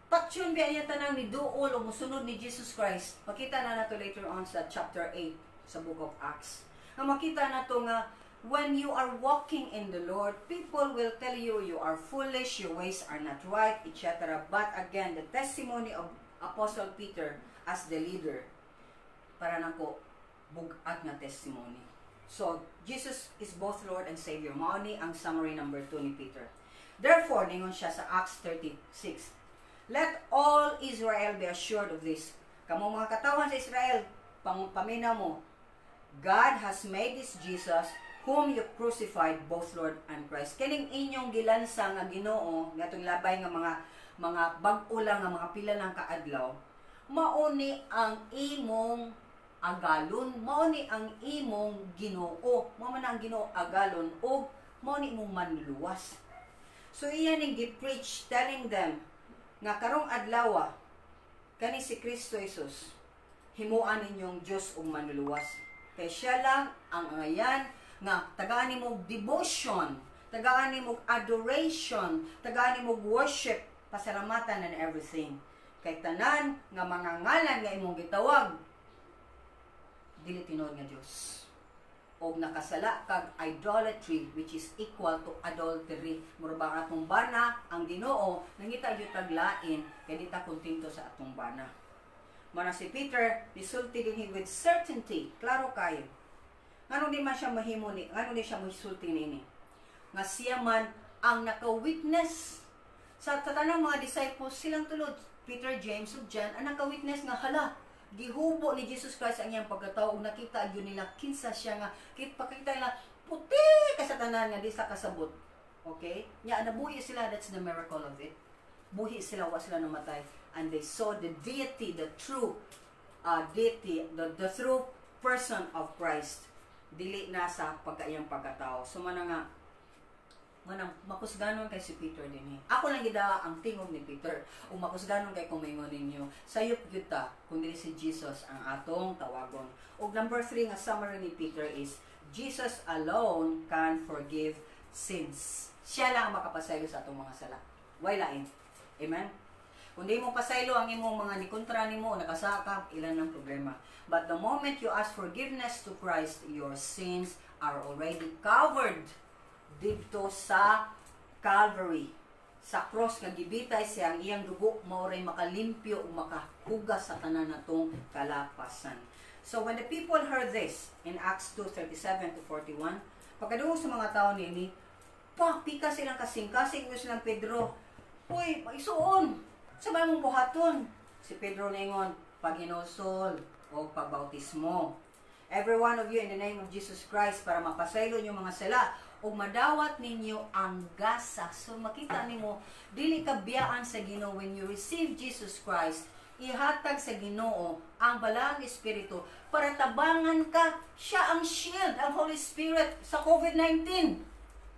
Patyon biya niya tanang ni duol o musunod ni Jesus Christ. Makita na nato later on sa chapter 8 sa Book of Acts. Nga makita nato nga when you are walking in the Lord, people will tell you you are foolish, your ways are not right, etc. But again, the testimony of Apostle Peter as the leader, para nako bugat nga testimony. So, Jesus is both Lord and Savior. Mao ni ang summary number 2 ni Peter. Therefore, ningon siya sa Acts 36, "Let all Israel be assured of this." Kamo mga katawhan sa Israel, paminaw mo, "God has made this Jesus whom you crucified both Lord and Christ." Kining inyong gilansa nga Ginoo, ngatong labay nga mga bag-o lang nga mga pila lang ka adlaw, mao ni ang imong agalon, mao ni ang imong Ginoo, mao man ang Ginoo agalon ug mao ni imong manluluwas. So iya ning gi-preach, telling them nga karong adlaw kani si Kristo Jesus himuan ninyong Dios ug Manluluwas. Kay siya lang ang angayan Nga tagaan nimo og devotion, tagaan nimo og adoration, tagaan nimo og worship, pasalamatan and everything. Kay tanan nga mga ngalan nga imong gitawag dili tinuod nga Dios. Og nakasala kag idolatry, which is equal to adultery. Mura ba ang atong bana ang Ginoo, nangita gyud taglain kay di ta kontento sa atong bana. Mana si Peter nisulti dinhi with certainty, klaro kayo. Ngano di man siya mahimo ni, ngano di siya mosulti nini? Nga siya man ang naka-witness sa tanang mga disciples, silang tulod, Peter, James ug John, ang naka-witness nga hala, gihubo ni Jesus Christ ang iyang pagkatao ug nakita gyud nila kinsa siya nga pakita nila puti ka sa tanan nga di sa kasabot. Okay? Nya nabuhi sila, that's the miracle of it. Buhi sila, wa sila namatay. And they saw the deity, the true deity, the true person of Christ. Dili na sa pagkaiyang pagkatao. So mana nga, manang makusganon kay si Peter dinhi. Ako lang gida ang tingog ni Peter. Ug makusganon kay kung maingon ninyo, sayop gyud ta kung dili si Jesus ang atong tawagon. Ug number 3 nga summary ni Peter is Jesus alone can forgive sins. Siya lang ang makapasaylo sa atong mga sala. Way lain. Amen? Kung di mo pasaylo ang imong mga nikontra nimo, nakasaka, ilan ang problema. But the moment you ask forgiveness to Christ, your sins are already covered didto sa Calvary. Sa cross nga gibitay siya ang iyang dugo, mao ray makalimpyo ug makahugas sa tanan natong kalapasan. So when the people heard this in Acts 2:37 to 41, pagkadungog sa mga tao nini, pa pika silang kasing-kasing mo silang Pedro. "Uy, maisuon. Sa may mong buhaton?" Si Pedro ningon, "Paghinulsol o pagbautismo. Every one of you in the name of Jesus Christ para mapasaylo niyo mga sala o madawat ninyo ang gasa." So makita nimo dili ka biyaan sa Ginoo when you receive Jesus Christ. Ihatag sa Ginoo ang Balaang Espiritu para tabangan ka. Siya ang shield, ang Holy Spirit sa COVID-19.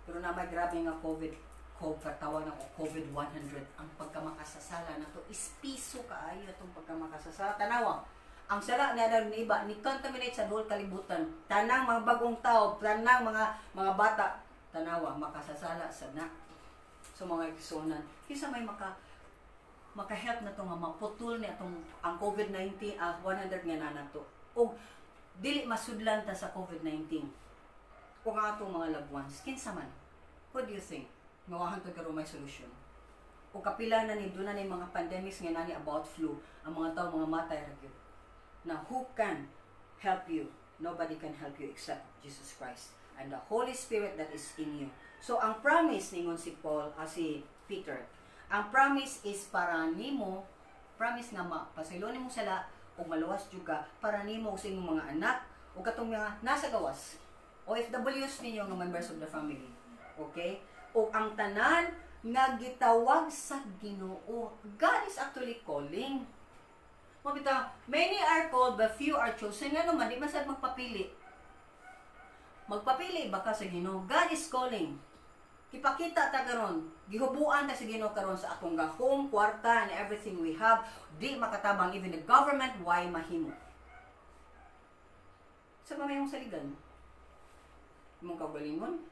Pero na may grabe nga COVID, COVID, tawag na ko COVID-100, ang pagkamakasasala na to, ispiso kaayo itong pagkamakasasala. Tanawa, ang sala ni Adam ni Eva, ni contaminate sa whole kalibutan. Tanang mga bagong tao, tanang mga bata, tanawa, makasasala sa na. So mga igsuonan, kinsa may maka-help na to nga maputol ni atong ang COVID-19 100 nga na nato. Og dili masudlan ta sa COVID-19. Kung ang atong mga loved ones, kinsa man? What do you think? Nga wa hangtod karon may solusyon. O kapila na ni doon na ni mga pandemics nga nani about flu, ang mga tao mga matay ra gyud. Now, who can help you? Nobody can help you except Jesus Christ and the Holy Spirit that is in you. So, ang promise ningon si Paul, si Peter, ang promise is para nimo, promise nga mapasaylo nimo sala ug maluwas jud ka para nimo ug sa imong mga anak ug katong mga nasa gawas. OFWs ninyo nga members of the family. Okay? O ang tanan nga gitawag sa Ginoo. God is actually calling. Mabita, many are called but few are chosen. Nga naman, di man sad magpapili. Magpapili ba ka sa Ginoo? God is calling. Ipakita ta karon, gihubuan ta sa Ginoo karon sa atong gahom, kwarta and everything we have, di makatabang even the government why mahimo. Sa ba may imong saligan? Imong kaugalingon?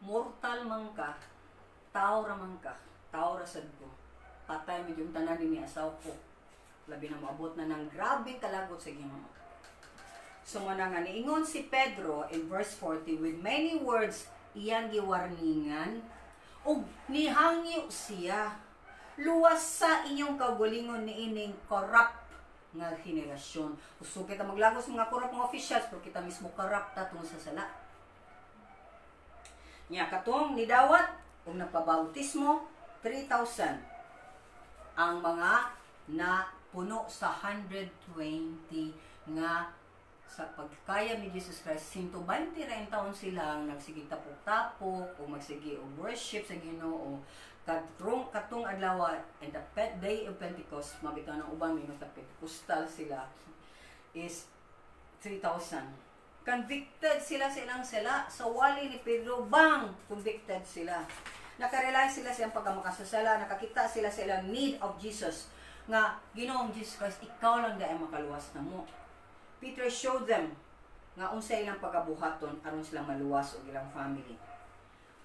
Mortal man ka, tao ra man ka, tao ra sad ko. Patay mo yung tanan ni asawa ko. Labi na moabot na ng grabeng kalagot sa Ginoo. So mo na nga niingon si Pedro in verse 40, with many words iyang giwarningan ug nihangyo siya, "Luwas sa inyong kaugalingon niining corrupt nga henerasyon." Gusto kita maglagos mga corrupt mga officials pero kita mismo corrupt ta tungod sa sala. Nya katong nidawat ug nagpabautismo, 3,000 ang mga napuno sa 120 nga sa pagkaya ni Jesus Christ, 120 ra taon sila ang nagsige tapok-tapok o magsige og worship sa Ginoo. Katong katong adlaw and the day of Pentecost, mabitaw ng uban may sa Pentecostal sila, is 3,000. Convicted sila sa ilang sala sa wali ni Pedro, bang, convicted sila. Nakarealize sila sa iyang pagkamakasasala, nakakita sila sa ilang need of Jesus nga Ginoong Jesus Christ, ikaw lang dahil makaluwas na mo. Peter showed them Nga unsa ilang pagabuhaton aron sila maluwas og ilang family.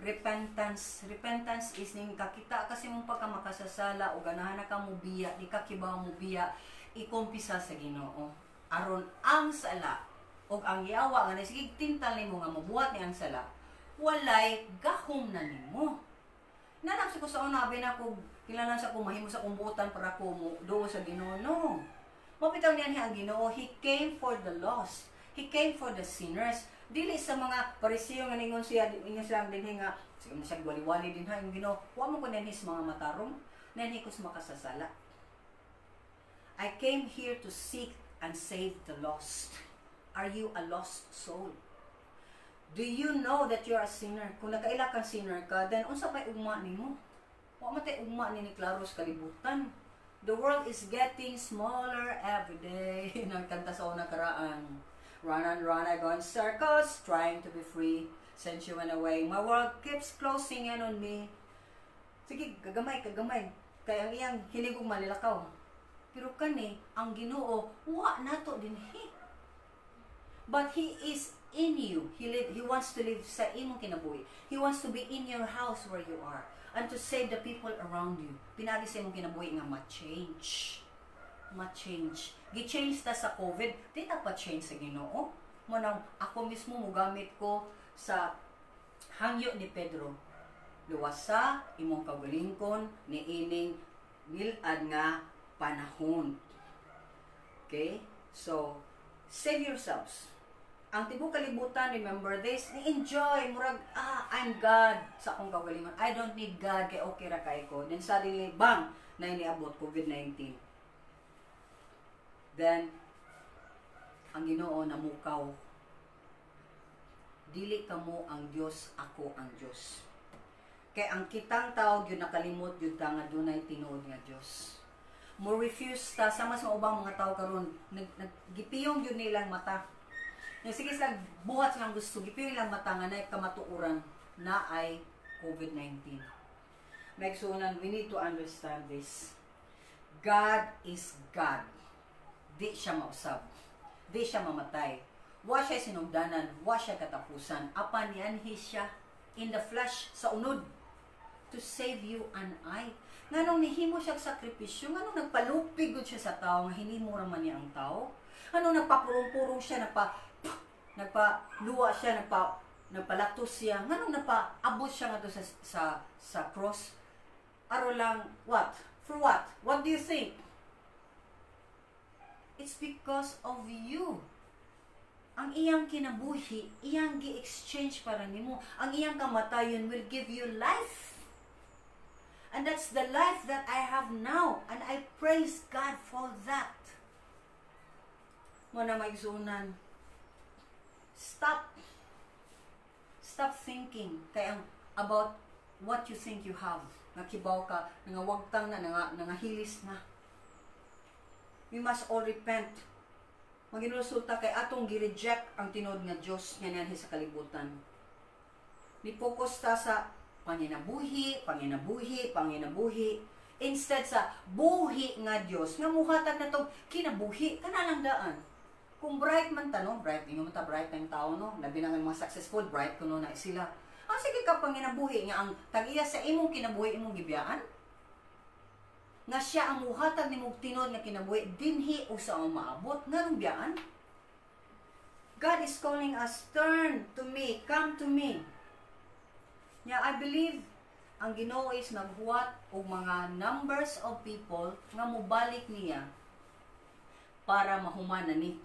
Repentance. Repentance is ning kakita kasi mong pagkamakasasala o ganahan na ka mo biya, di ka kibaw mo biya, ikumpisa sa Ginoo. Aron ang sala og ang yawa nga nasigig tintal nimo nga mobuhat ni ang sala, walay gahom na nimo. Nanap sa ko sa una, abi na ko, kinahanglan sa ko mahimo sa kumbutan para ko mo duo sa Ginoo. No. Mapitaw niyan ang Ginoo, He came for the lost. He came for the sinners. Dili sa mga Pariseo nga ningon siya, ningon silang dinhi nga sige mo siya wali-wali din ha yung Ginoo. Wa mo ko nianhi sa mga matarong, nianhi ko sa makasasala. I came here to seek and save the lost. Are you a lost soul? Do you know that you're a sinner? Kung nakaila kang sinner ka, then unsa pay ugma nimo? Wa man tay ugma ni klaro sa kalibutan. The world is getting smaller every day. Nagkanta sa una karaan. Run and run, I go in circles, trying to be free. Since you went away, my world keeps closing in on me. Sige, kagamay, kagamay. Kaya ang iyang hilig og malilakaw. Pero kani, ang Ginoo, wa nato dinhi. But He is in you. He wants to live sa imong kinabuhi. He wants to be in your house where you are and to save the people around you. Pinaagi sa imong kinabuhi nga ma-change. Ma-change. Gi-change ta sa COVID, di ta pa-change sa Ginoo. Mo nang ako mismo mugamit ko sa hangyo ni Pedro. Luwasa imong kaugalingkon ni ining nilad nga panahon. Okay? So, save yourselves. Ang tibuok kalibutan, remember this, ni-enjoy, murag, "Ah, I'm God sa akong kaugalingon. I don't need God, kay okay ra kay ko." Then suddenly, bang, na iniabot COVID-19. Then, ang Ginoo namukaw. "Dili kamo ang Dios, ako ang Dios." Kay ang kitang tao gyud nakalimot gyud ta nga dunay tinuod nga Dios. Mo refuse ta sama sa ubang mga tao karon, nag, nag gipiyong gyud nilang mata. Nga sige sila buhat silang gusto, gipiyong ilang mata nga naay kamatuoran na ay COVID-19. Mga igsuonan, we need to understand this. God is God. Di siya mausab. Di siya mamatay. Wa siya sinugdanan, wa siya katapusan. Apan nianhi siya in the flesh sa unod to save you and I. Nganong nihimo siya sakripisyo, nganong nagpalupig gud siya sa tao nga hinimo ra man niya ang tao? Nganong nagpapurong-purong siya, nagpaluwa siya, nagpalatos siya, nganong napaabot siya ngadto sa cross? Aron lang what? For what? What do you think? It's because of you. Ang iyang kinabuhi, iyang gi-exchange para nimo. Ang iyang kamatayon will give you life. And that's the life that I have now. And I praise God for that. Mo na, mga igsuonan. Stop. Stop thinking kay ang about what you think you have. Nga kibaw ka, nga wagtang na, nga, nangahilis na. We must all repent. Maginulsulta kay atong gi-reject ang tinuod nga Dios nga nianhi sa kalibutan. Ni-focus ta sa panginabuhi, panginabuhi, panginabuhi instead sa buhi nga Dios nga muhatag natong kinabuhi kana lang daan. Kung bright man ta, no, bright, ingon man ta bright ang tao, no, labi na nga mga successful, bright kuno na sila. Ang sige ka panginabuhi nga ang tag-iya sa imong kinabuhi imong gibiyaan, nga siya ang muhatag nimong tinuod nga kinabuhi dinhi usa ang maabot, nganong biyaan? God is calling us, "Turn to me, come to me." Nya I believe ang Ginoo is naghuwat og mga numbers of people nga mobalik niya para mahuman na ni.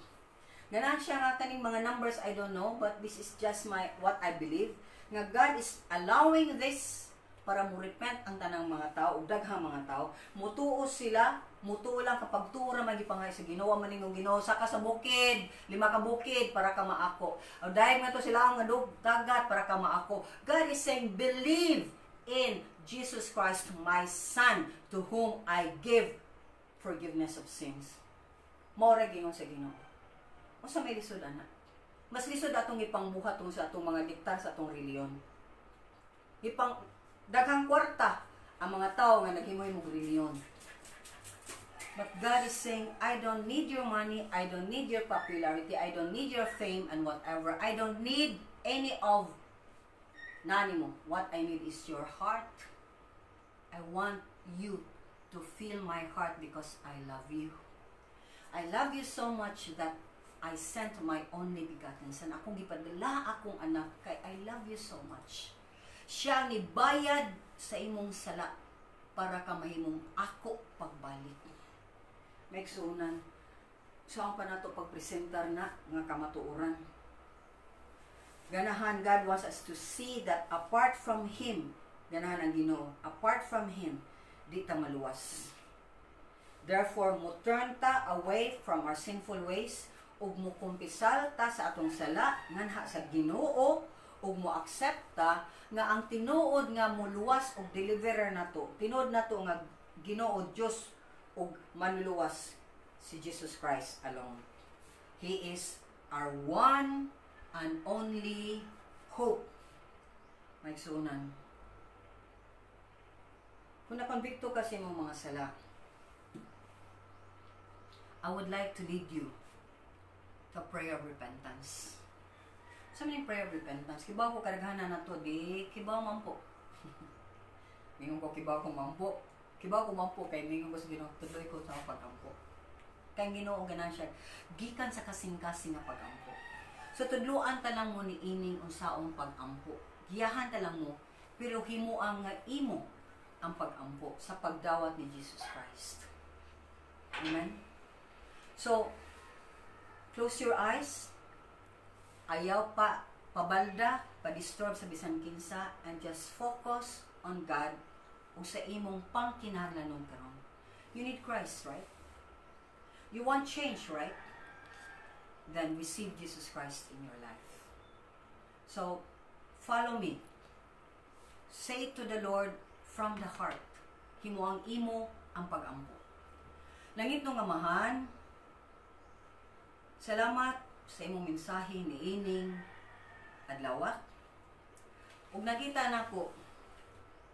Ganahan siya nga kaning mga numbers, I don't know, but this is just my what I believe nga God is allowing this para mo repent ang tanang mga tao ug daghang mga tao mutuo sila, mutuo lang. Kapag tuo ra man gipangay sa Ginoo man ningong Ginoo, saka sa bukid, lima ka bukid para ka maako, o dahil nga to sila ang dug dagat para ka maako. God is saying, "Believe in Jesus Christ, my Son, to whom I give forgiveness of sins." Mao ra gingon sa Ginoo. Unsa may lisod ana? Mas lisod atong ipangbuhat tungod sa atong mga diktar sa atong reliyon. Ipang daghang kwarta ang mga tao nga naghimo-himog reliyon. But God is saying, "I don't need your money, I don't need your popularity, I don't need your fame and whatever. I don't need any of nani mo. What I need is your heart. I want you to feel my heart because I love you. I love you so much that I sent my only begotten son. Akong gipadala akong anak kay I love you so much. Siya ang nibayad sa imong sala para ka mahimong ako pagbalik." May igsuonan. So ang panato pagpresentar na nga kamatuoran. Ganahan, God wants us to see that apart from Him, ganahan ang Ginoo, apart from Him, di ta maluwas. Therefore, mo turn ta away from our sinful ways ug mo kumpisal ta sa atong sala nganha sa Ginoo ug mo accept ta nga ang tinuod nga moluwas og deliverer nato, tinuod nato nga Ginoo Dios ug manluluwas, si Jesus Christ alone. He is our one and only hope. Mga igsuonan, kung nakonbikto ka sa imong mga sala, I would like to lead you to a prayer of repentance. Sa maning prayer of repentance, kibaw ko kadaghanan na to, di kibaw man po. Mingon ko kibaw ko man po. Kibaw ko man po kay mingon ko sa Ginoo, tudloi ko sa akong pag-ampo. Kay ang Ginoo ganahan siya gikan sa kasing-kasing nga pag-ampo. So tudluan ta lang mo ni ining unsaong pag-ampo. Giyahan ta lang mo, pero himuang nga imo ang pag-ampo sa pagdawat ni Jesus Christ. Amen? So, close your eyes. Ayaw pa pabalda, pa-disturb sa bisan kinsa, and just focus on God ug sa imong pangkinahanglanon karon. You need Christ, right? You want change, right? Then receive Jesus Christ in your life. So, follow me. Say to the Lord from the heart. Himo ang imo ang pag-ampo. Langitnong Amahan, salamat sa imong mensahe ni ining adlaw. Ug nakita nako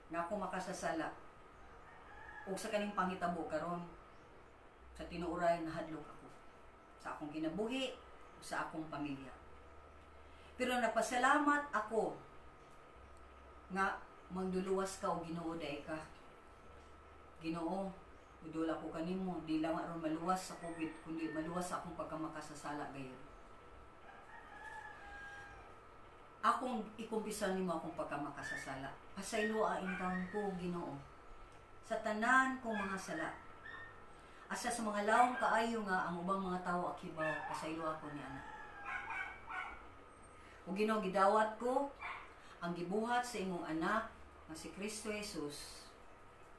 nga ako makasasala. Ug sa kaning panghitabo karon, sa tinuoray nahadlok ako sa akong kinabuhi, ug sa akong pamilya. Pero nagpasalamat ako nga mangluluwas ka o Ginoo diay ka. Ginoo, udol ako kanimo, di lang aron maluwas sa COVID, kundi maluwas sa akong pagkamakasasala gayud. Akong ikumpisal nimo akong pagkamakasasala. Pasayloa intawon ko, Ginoo, sa tanan kong mga sala. Asa sa mga lawom kaayo nga ang ubang mga tawo akibaw, pasaylo ako ni ana. O Ginoo, gidawat ko ang gibuhat sa imong anak nga si Kristo Jesus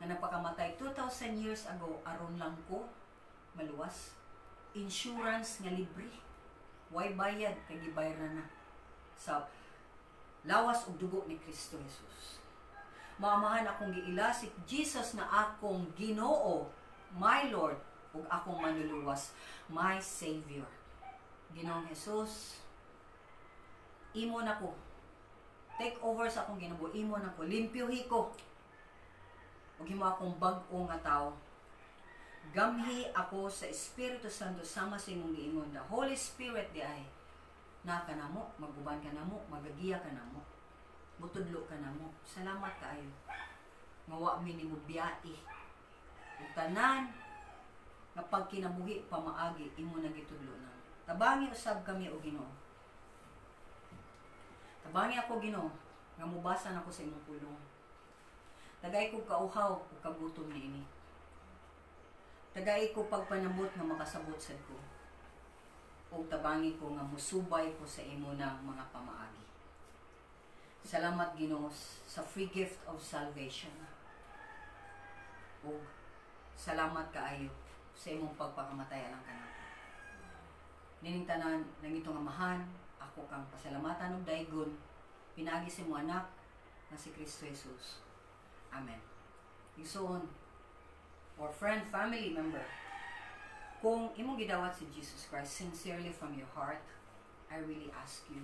na nagpakamatay 2,000 years ago aron lang ko maluwas. Insurance nga libre. Way bayad kay gibayran na sa lawas ug dugo ni Kristo Jesus. Maamahan, akong giila si Jesus na akong Ginoo, my Lord, ug akong manluluwas, my Savior. Ginoong Jesus, imo na ko. Take over sa akong kinabuhi, imo na ko. Limpyuhi ko. Ug himo akong bag-o nga tawo. Gamhi ako sa Espiritu Santo sama sa imong giingon. The Holy Spirit di ay na ka namo, maguban ka namo, magagiya ka namo, mutudlo ka namo. Salamat kaayo nga wa mi nimo biyai. Ug tanan nga pagkinabuhi pamaagi imo na gitudlo namo. Tabangi usab kami, o Ginoo. Tabangi ako, Ginoo, nga mubasa nako sa imong pulong. Tagay ko kauhaw ug kagutom niini. Tagay ko pagpanabot nga makasabot sad ko. Ug tabangi ko nga musubay ko sa imo na mga pamaagi. Salamat, Ginoo, sa free gift of salvation. Ug salamat kaayo sa imong pagpakamatay alang kanako. Nining tanan, langitnong Amahan, ako kang pasalamatan og daygon pinaagi sa imong anak nga si Kristo Jesus. Amen. Igsoon or friend, family member, kung imong gidawat si Jesus Christ sincerely from your heart, I really ask you,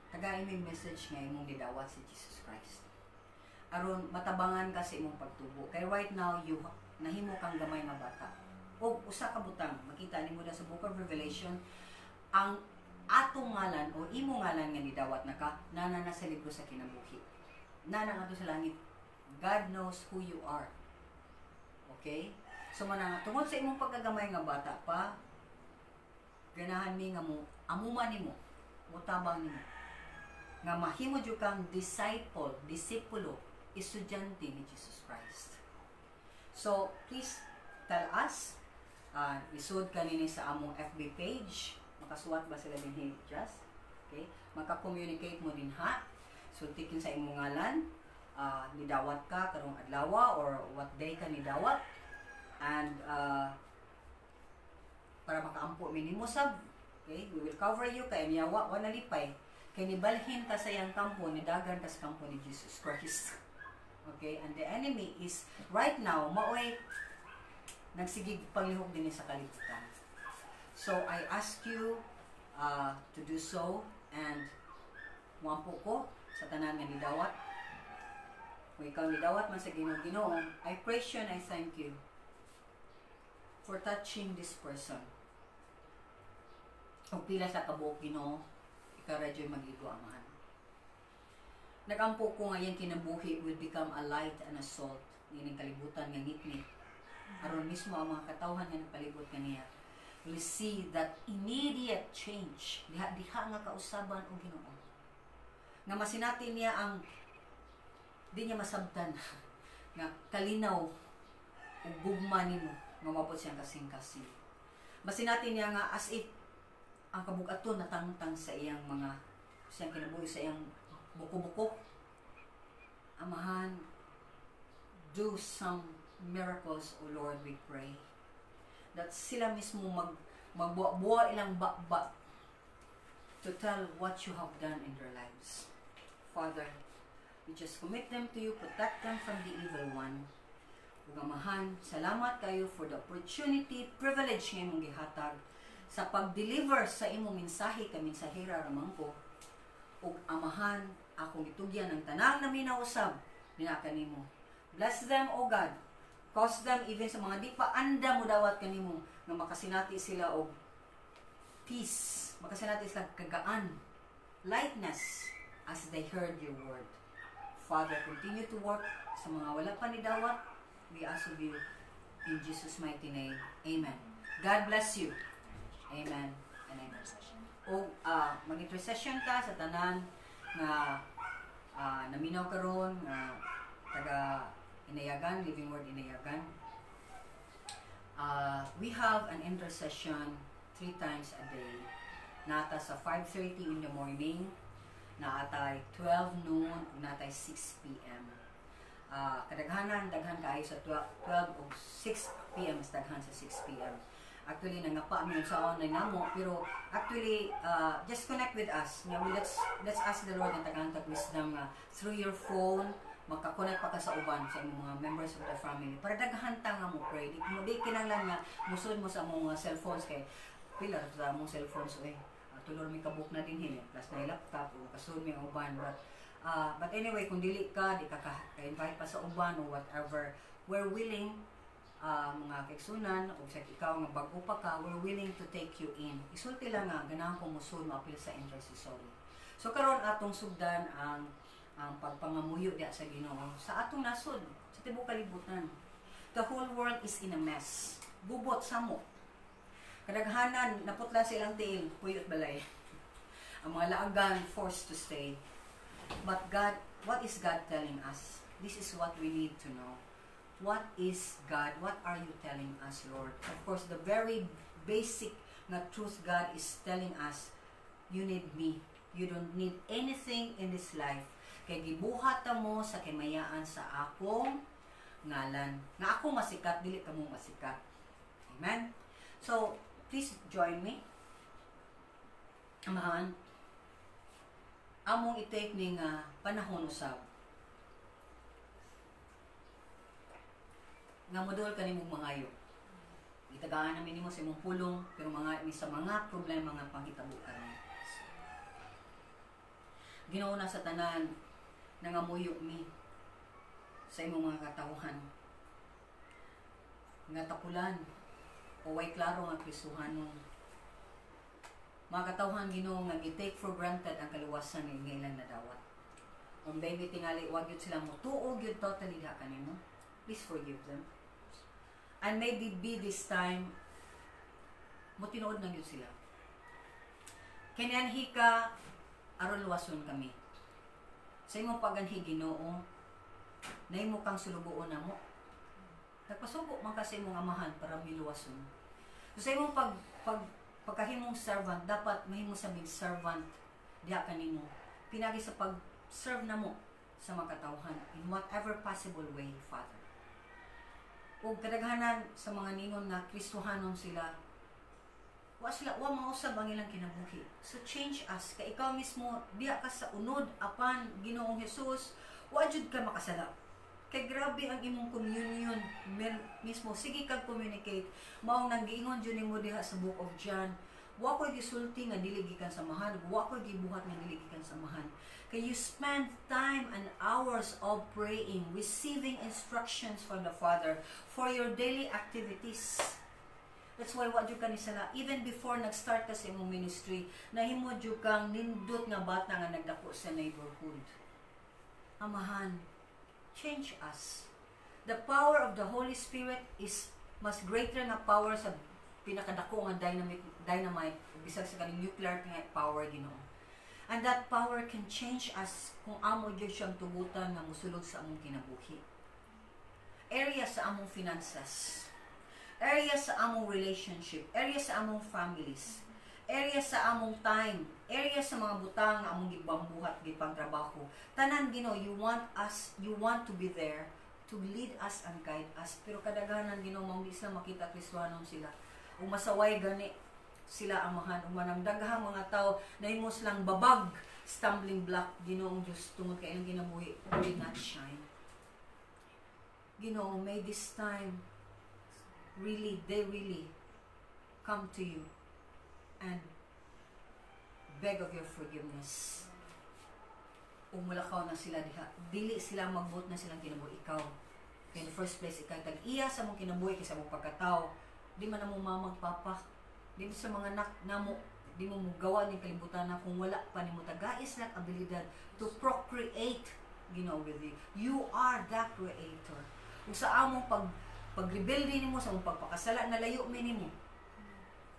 tagain mo yung message nga imong gidawat si Jesus Christ. Aron matabangan ka sa imong pagtubo. Kay right now, you Nahimo kang gamay nga bata. O usa ka butang, makita nimo na sa Book of Revelation, ang atong ngalan o imo ngalan nga nidawat na ka, nana na sa libro sa kinabuhi. Nana nga sa langit. God knows who you are. Okay? So mana nga tungod sa imong pagkagamay nga bata pa, ganahan mi nga mo amuman nimo, motabang nimo nga mahimo jud kang disciple, disipulo, estudyante ni Jesus Christ. So, please tell us, isud kanini sa among FB page. Makasuwat ba sila dinhi, Just? Okay? Maka-communicate mo din ha. Sultikin sa imong ngalan, nidawat ka karong adlaw or what day ka nidawat. And para makaampo mi nimo sab. Okay? We will cover you kay niyawa wa nalipay. Kay nibalhin ka sa iyang kampo, nidagan ka sa kampo ni Jesus Christ. Okay? And the enemy is right now maoy nagsigig panglihok dinhi sa kalibutan. So I ask you to do so and muampo ko sa tanan nga nidawat. Kung ikaw nidawat man sa Ginoo, Ginoo, I praise you and I thank you for touching this person. Og pila sa kabuok, Ginoo, ikaw ra jud mag-igo, Amahan. Nagampo ko nga iyang kinabuhi will become a light and a salt nining kalibutan nga ngitngit. Aron mismo ang mga katawhan nga nagpalibot kaniya will see that immediate change diha diha nga kausaban og Ginoo. Nga masinati niya ang di niya masabtan nga kalinaw ug gugma nimo nga moabot siyang kasing-kasing. Masinati niya nga as if ang kabugaton natangtang sa iyang mga siyang kinabuhi, sa iyang buko-buko. Amahan, do some miracles, O Lord, we pray. That sila mismo magbuwa-buwa ilang bakba to tell what you have done in their lives. Father, we just commit them to you, protect them from the evil one. Ug Amahan, salamat kayo for the opportunity, privilege nga imong gihatag sa pag-deliver sa imong mensahe kay mensahera ra man ko. Ug Amahan, akong gitugyan ang tanang naminaw usab dinha kanimo. Bless them, O God. Cause them even sa mga di pa anda mo dawat kanimo nga makasinati sila og peace, makasinati sila kagaan, lightness as they heard your word. Father, continue to work sa mga wala pa ni dawat. We ask of you in Jesus' mighty name. Amen. God bless you. Amen and amen. O mag-intercession ta sa tanan nga naminaw karon nga taga Inayagan, Living Word Inayagan. We have an intercession three times a day. Nata sa 5:30 in the morning, naatay 12 noon, ug naatay 6 p.m. Kadaghanan, daghan kaayo sa 12, 12 o 6 p.m., mas daghan sa 6 p.m. Actually, nangapa mi sa online namo, pero actually, just connect with us. Nga, let's ask the Lord ang tagaan tag wisdom nga through your phone, makakonect pa ka sa uban sa imong mga members of the family para daghan ta nga mo pray. Di mo di kinahanglan nga musud mo sa among mga cellphones kay pila ra sa among cellphones eh. Tulo mi kabuok na din eh. Plus na laptop o kasud mi ang uban, but anyway, kung dili ka di ka ka-invite pa sa uban or whatever, we're willing, mga kaigsunan o sa ikaw nga bag-o pa ka, we're willing to take you in. Isulti lang nga ganahan ko musud, moapil sa intercessory. So karon atong sugdan ang pagpangamuyo diya sa Ginoo sa atong nasod, sa tibuok kalibutan. The whole world is in a mess. Gubot, samok. Kadaghanan naputla silang tiil, puyot balay. Ang mga laagan forced to stay. But God, what is God telling us? This is what we need to know. What is God? What are you telling us, Lord? Of course, the very basic na truth God is telling us, you need me. You don't need anything in this life. Kay gibuhat mo sa kimayaan sa akong ngalan. Nga ako masikat, dili ka mo masikat. Amen? So, please join me. Amahan, among i-take ni nga panahon usab nga modol kanimong mangayo. Gitagaan namin nimo sa imong pulong, pero mga mi sa mga problema nga panghitabo karon. Ginoo na sa tanan, nangamuyo mi sa imong mga katawhan. Nga tapulan o way klaro nga Kristohanon. Mga katawhan, Ginoo, nga gi-take for granted ang kaluwasan nga ilang nadawat. Or maybe tingali wa gyud sila motuo gyud totally diha kanimo. Please forgive them. And maybe be this time mo tinuod na gyud sila. Kanianhi ka aron luwason kami. Sa imong paganhi, Ginoo, nahimo kang sulugoon namo. Nagpasugo man ka sa imong Amahan para miluwason. So, sa imong pag pagkahimong servant, dapat mahimo sa mig servant diha kanimo. Pinagi sa pag-serve namo sa mga katawhan in whatever possible way, Father. Ug kadaghanan sa mga ningon nga Kristohanon sila, wa sila, wa mausab ang ilang kinabuhi. So change us kay ikaw mismo diha ka sa unod apan, Ginoong Hesus, wa jud ka makasala. Kay grabe ang imong communion mismo, sige kag communicate. Mao nang giingon jud nimo diha sa Book of John, "Wa ko'y gisulti nga dili gikan sa Amahan, wa ko'y gibuhat nga dili gikan sa Amahan." Kay you spend time and hours of praying, receiving instructions from the Father for your daily activities. That's why wa jud ka nisala. Even before nag-start ka sa imong ministry, nahimo jud kang nindot nga bata nga nagdako sa neighborhood. Amahan, change us. The power of the Holy Spirit is mas greater nga power sa pinakadako nga dynamite, bisag sa kaning nuclear nga power, Ginoo. And that power can change us kung amo gyud siyang tugutan nga mosulod sa among kinabuhi. Area sa among finances, area sa among relationship, area sa among families, area sa among time, area sa mga butang nga among gibambuhat, gipangtrabaho. Tanan, Ginoo, you want us, you want to be there to lead us and guide us. Pero kadaghanan, Ginoo, mao di sila makita Kristohanon sila. Ug masaway gani sila, Amahan. Ug manang daghang mga tao nahimo silang babag, stumbling block, Ginoong Diyos, tungod kay ilang kinabuhi will not shine. Ginoo, may this time really, they really come to you and beg of your forgiveness. Umulakaw na sila diha. Dili sila magbuot na silang kinabuhi. Ikaw. Kaya in the first place, ikaw tag-iya sa mong kinabuhi kaysa mong pagkatao. Di man namo mamag papa. Di sa mga anak namo, di mo mugawa ni kalibutan na kung wala pa nimo tagais na abilidad to procreate, Ginoo, with you. You are the creator. Ug sa among pagrebelde nimo, sa among pagpakasala, nalayo mi nimo.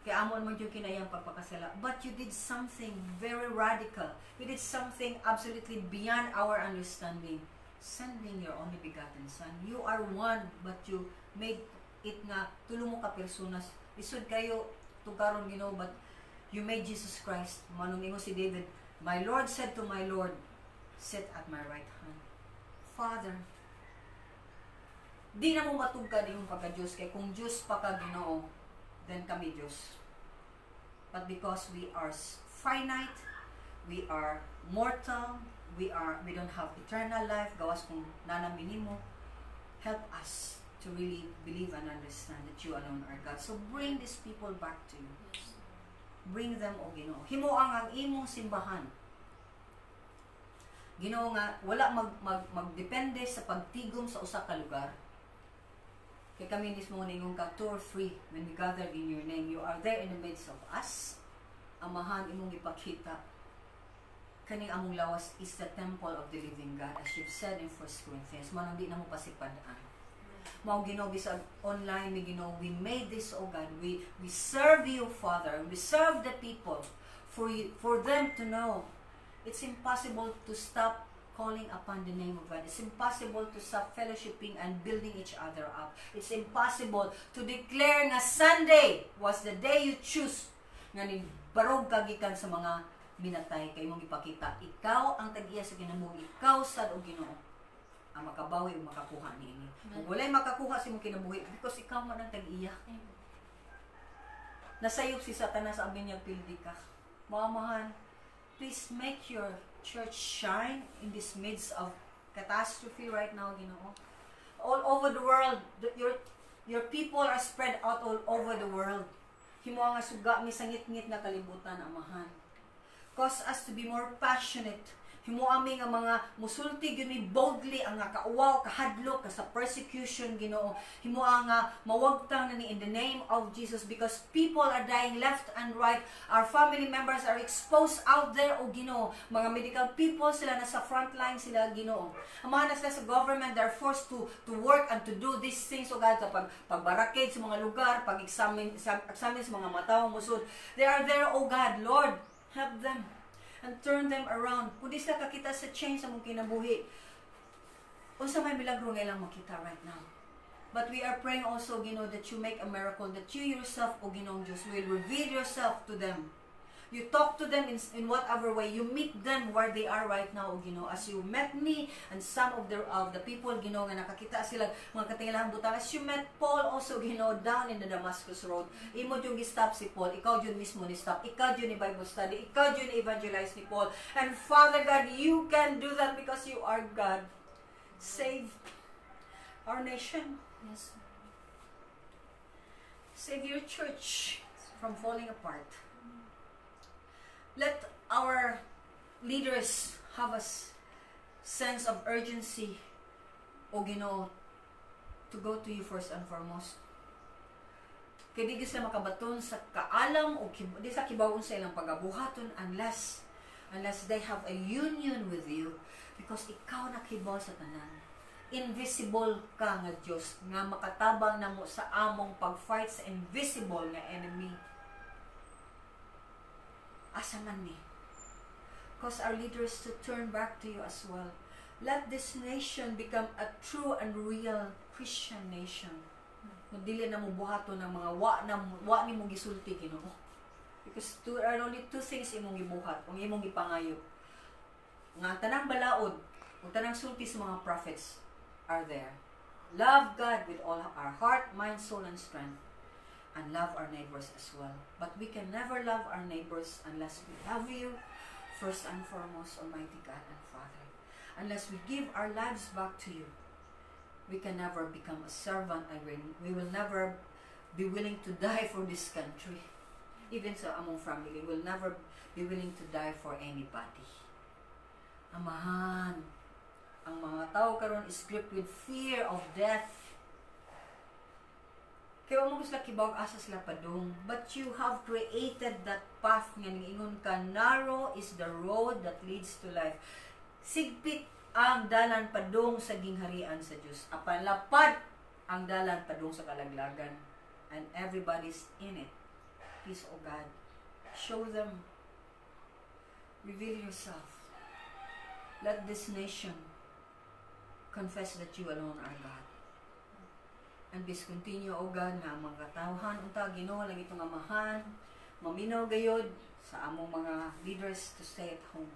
Kaya amon man jud kinayang pagpakasala. But you did something very radical. You did something absolutely beyond our understanding. Sending your only begotten Son. You are one, but you made it nga tulo mo ka personas. Lisod kayo tungkaron, Ginoo, but you made Jesus Christ. Manong ingon si David, "My Lord said to my Lord, sit at my right hand." Father, di na mo matugkad imong pagka-Diyos kay kung Diyos pa ka, Ginoo, then kami Diyos. But because we are finite, we are mortal, we don't have eternal life, gawas kung nanami nimo, help us to really believe and understand that you alone are God. So bring these people back to you. Bring them, O Ginoo. Himuang ang imong simbahan, Ginoo, nga wala magdepende sa pagtigom sa usa ka lugar. Kay kami mismo ningon ka, two or three, when we gathered in your name, you are there in the midst of us. Amahan, imong ipakita kaning among lawas is the temple of the living God, as you've said in 1 Corinthians. Manong di na mo pasipad-an. Mao, Ginoo, bisag online mi, Ginoo, we made this, O God. We serve you, Father, and we serve the people for you, for them to know it's impossible to stop calling upon the name of God. It's impossible to stop fellowshipping and building each other up. It's impossible to declare nga Sunday was the day you choose nga ni barog ka gikan sa mga minatay kay imong ipakita ikaw ang tag-iya sa kinabuhi, ikaw sad og Ginoo ang makabawi o makakuha niini. Kung walay makakuha sa imong kinabuhi because ikaw man ang tag-iya. Nasayop si Satanas, abi niya pildi ka. Mamahan, please make your church shine in this midst of catastrophe right now, Ginoo. All over the world, your people are spread out all over the world. Himo nga suga mi sa ngit-ngit nga kalibutan, Amahan. Cause us to be more passionate. Himo ami nga mga musulti gyud mi boldly ang nga kauwaw, kahadlok ka sa persecution, Ginoo. Himo nga mawagtang na ni in the name of Jesus, because people are dying left and right. Our family members are exposed out there, o Ginoo. Mga medical people sila, nasa front line sila, Ginoo. Ang mga nasa sa government, they're forced to work and to do these things, o God, sa pagbarricade sa mga lugar, pag-examine examine sa mga matawang musud. They are there, O God. Lord, help them and turn them around. Kung di sila kakita sa change sa mong kinabuhi, unsa may milagro nga ilang makita right now? But we are praying also, Ginoo, that you make a miracle, that you yourself, O Ginoong Diyos, will reveal yourself to them. You talk to them in whatever way. You meet them where they are right now, O Ginoo. As you met me and some of the people, Ginoo, nga nakakita sila mga katingalahang butang. As you met Paul also, Ginoo, down in the Damascus Road. Imo yung gi-stop si Paul. Ikaw yun mismo ni stop. Ikaw yun ni Bible study. Ikaw yun ni evangelize ni Paul. And Father God, you can do that because you are God. Save our nation. Save your church from falling apart. Let our leaders have a sense of urgency, O Ginoo, to go to you first and foremost. Kay di gyud sila makabaton sa kaalam o di sa kibawon sa ilang pagabuhaton unless they have a union with you, because ikaw nakibaw sa tanan. Invisible ka nga Dios nga makatabang namo sa among pag-fight sa invisible nga enemy. Asa man ni? Cause our leaders to turn back to you as well. Let this nation become a true and real Christian nation. Kung dili na mo buhaton ng mga wa na wa nimo gisulti, Ginoo. Because two are only two things imong gibuhat, kung imong gipangayo. Nga ang tanang balaod ug tanang sulti sa mga prophets are there. Love God with all our heart, mind, soul, and strength, and love our neighbors as well. But we can never love our neighbors unless we love you first and foremost, Almighty God and Father. Unless we give our lives back to you, we can never become a servant and we will never be willing to die for this country. Even sa among family, we'll never be willing to die for anybody. Amahan, ang mga tao karon is gripped with fear of death. Kaya mo sila kibaw asa sila padung. But you have created that path nga niingon ka, "Narrow is the road that leads to life." Sigpit ang dalan padung sa gingharian sa Dios. Apan lapad ang dalan padung sa kalaglagan. And everybody's in it. Please, O God, show them. Reveal yourself. Let this nation confess that you alone are God. And please continue, O God, nga ang mga katawhan, unta, Ginoo, lang itong amahan, maminaw gayod sa among mga leaders to stay at home.